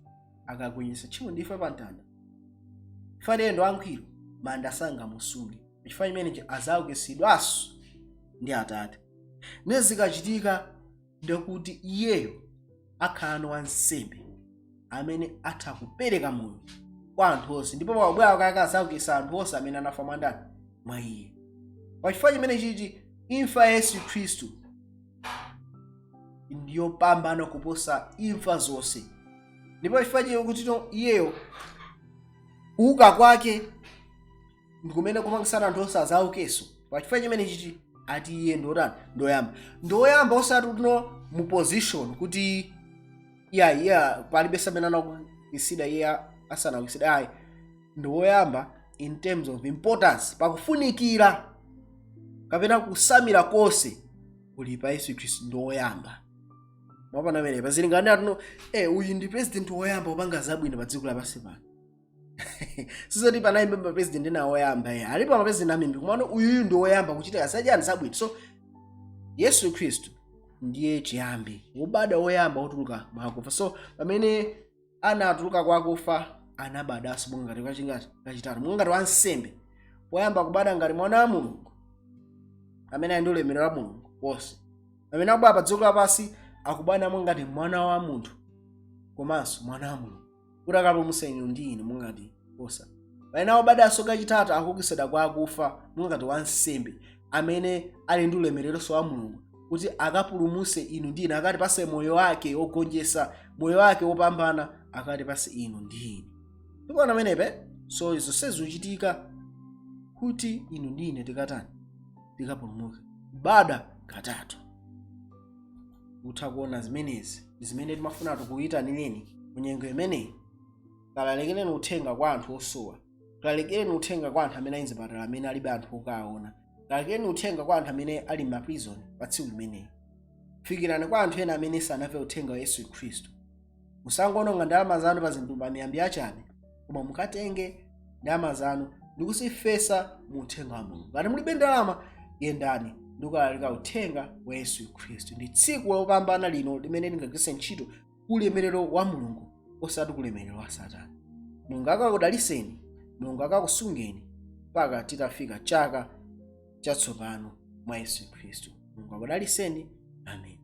akagonjetsa tchimo ndi imfa pa mtanda, chifukwa iye ndi wangwiro, manda sangamusunge. Chifukwa chimenechi azaukitsidwanso ndi Atate. Ne zikachitika, ndikuti iyeyo akhala wansembe amene atha kupereka moyo kwa anthu onse, ndipo pakubwera kwake azaukitsa anthu onse amene anafa mwa ndani? Mwa iye. Pachifukwa chimene chichi, imfa ya Yesu Khristu ndiyopambana kuposa imfa zonse. Ndipo chifukwa chiyo kuti iyeyo kuuka kwake ndikumene kupangisana anthu onse azaukenso. Pachifukwa chimene chichi ati iye ndotani? Ndoyamba. Ndoyamba osati kuno mu position kuti iya palibe samene anaukitsidwa iye asanaukitsidwa, ayi. Ndi woyamba in terms of importance, pakufunikira kapena kusamira konse kuli pa Yesu Khristu, ndi woyamba. Mwapana amene pazilingani atuno, uyu ndi president woyamba kupanga zabwino pa dziko lapansi pano. Sizoti panayimba ma president ena woyamba, alipo ma president ambiri, komano uyuyu ndi woyamba kuchita zachani? Zabwino. So Yesu Khristu ndiye chiyambi, wobadwa woyamba wotuluka mwakufa. So pamene anatuluka kwakufa, anabadwanso monga ngati kachingati? Kachitatu, monga ngati wansembe. Poyamba kubadwa ngati mwana wa Mulungu amene ali ndi ulemerero wa Mulungu wonse. Pamene akubwera pa dziko lapansi, akubadwa monga ngati mwana wa munthu komanso mwana wa Mulungu kuti akapulumutse inu ndi ine mongati kosa. Pamene akubadwanso kachitatu, akuukitsidwa kwa akufa monga ngati wansembe amene ali ndi ulemereronso wa Mulungu kuti akapulumutse inu ndi ine, akatipase moyo wake wogonjetsa, moyo wake wopambana, akatipase inu ndi ine. Tikuona amenepe. So izo zikuchitika kuti inu ndi ine tikatani? Tikapulumuke. Kubadwa katatu, utha kuona zimenezi zimene timafuna tikuyitanireni munyengo imeneyi. Kalalikireni uthenga kwa anthu osowa, kalalikireni uthenga kwa anthu amene ali mzipatala, amene alibe anthu okaona, kalalikireni uthenga kwa anthu amene ali m'ma prison. Pa tsiku limeneyi fikirani kwa anthu ena amene sanamve uthenga wa Yesu Khristu. Musangononga ndalama zanu pa zinthu, pa miyambi yachabe, koma mukatenge ndalama zanu ndikuzifesa mu uthenga wa Mulungu. Ngati mulibe ndalama, yendani ndikukalalika uthenga wa Yesu Khristu. Ndi tsiku lopambana lino limene lingagwiritse ntchito ulemerero wa Mulungu, osati kulemerero wa Satana. Mulungu akakudaliseni, Mulungu akakusungeni mpaka titafika chaka chatsopano mwa Yesu Khristu. Mulungu akudaliseni. Amen.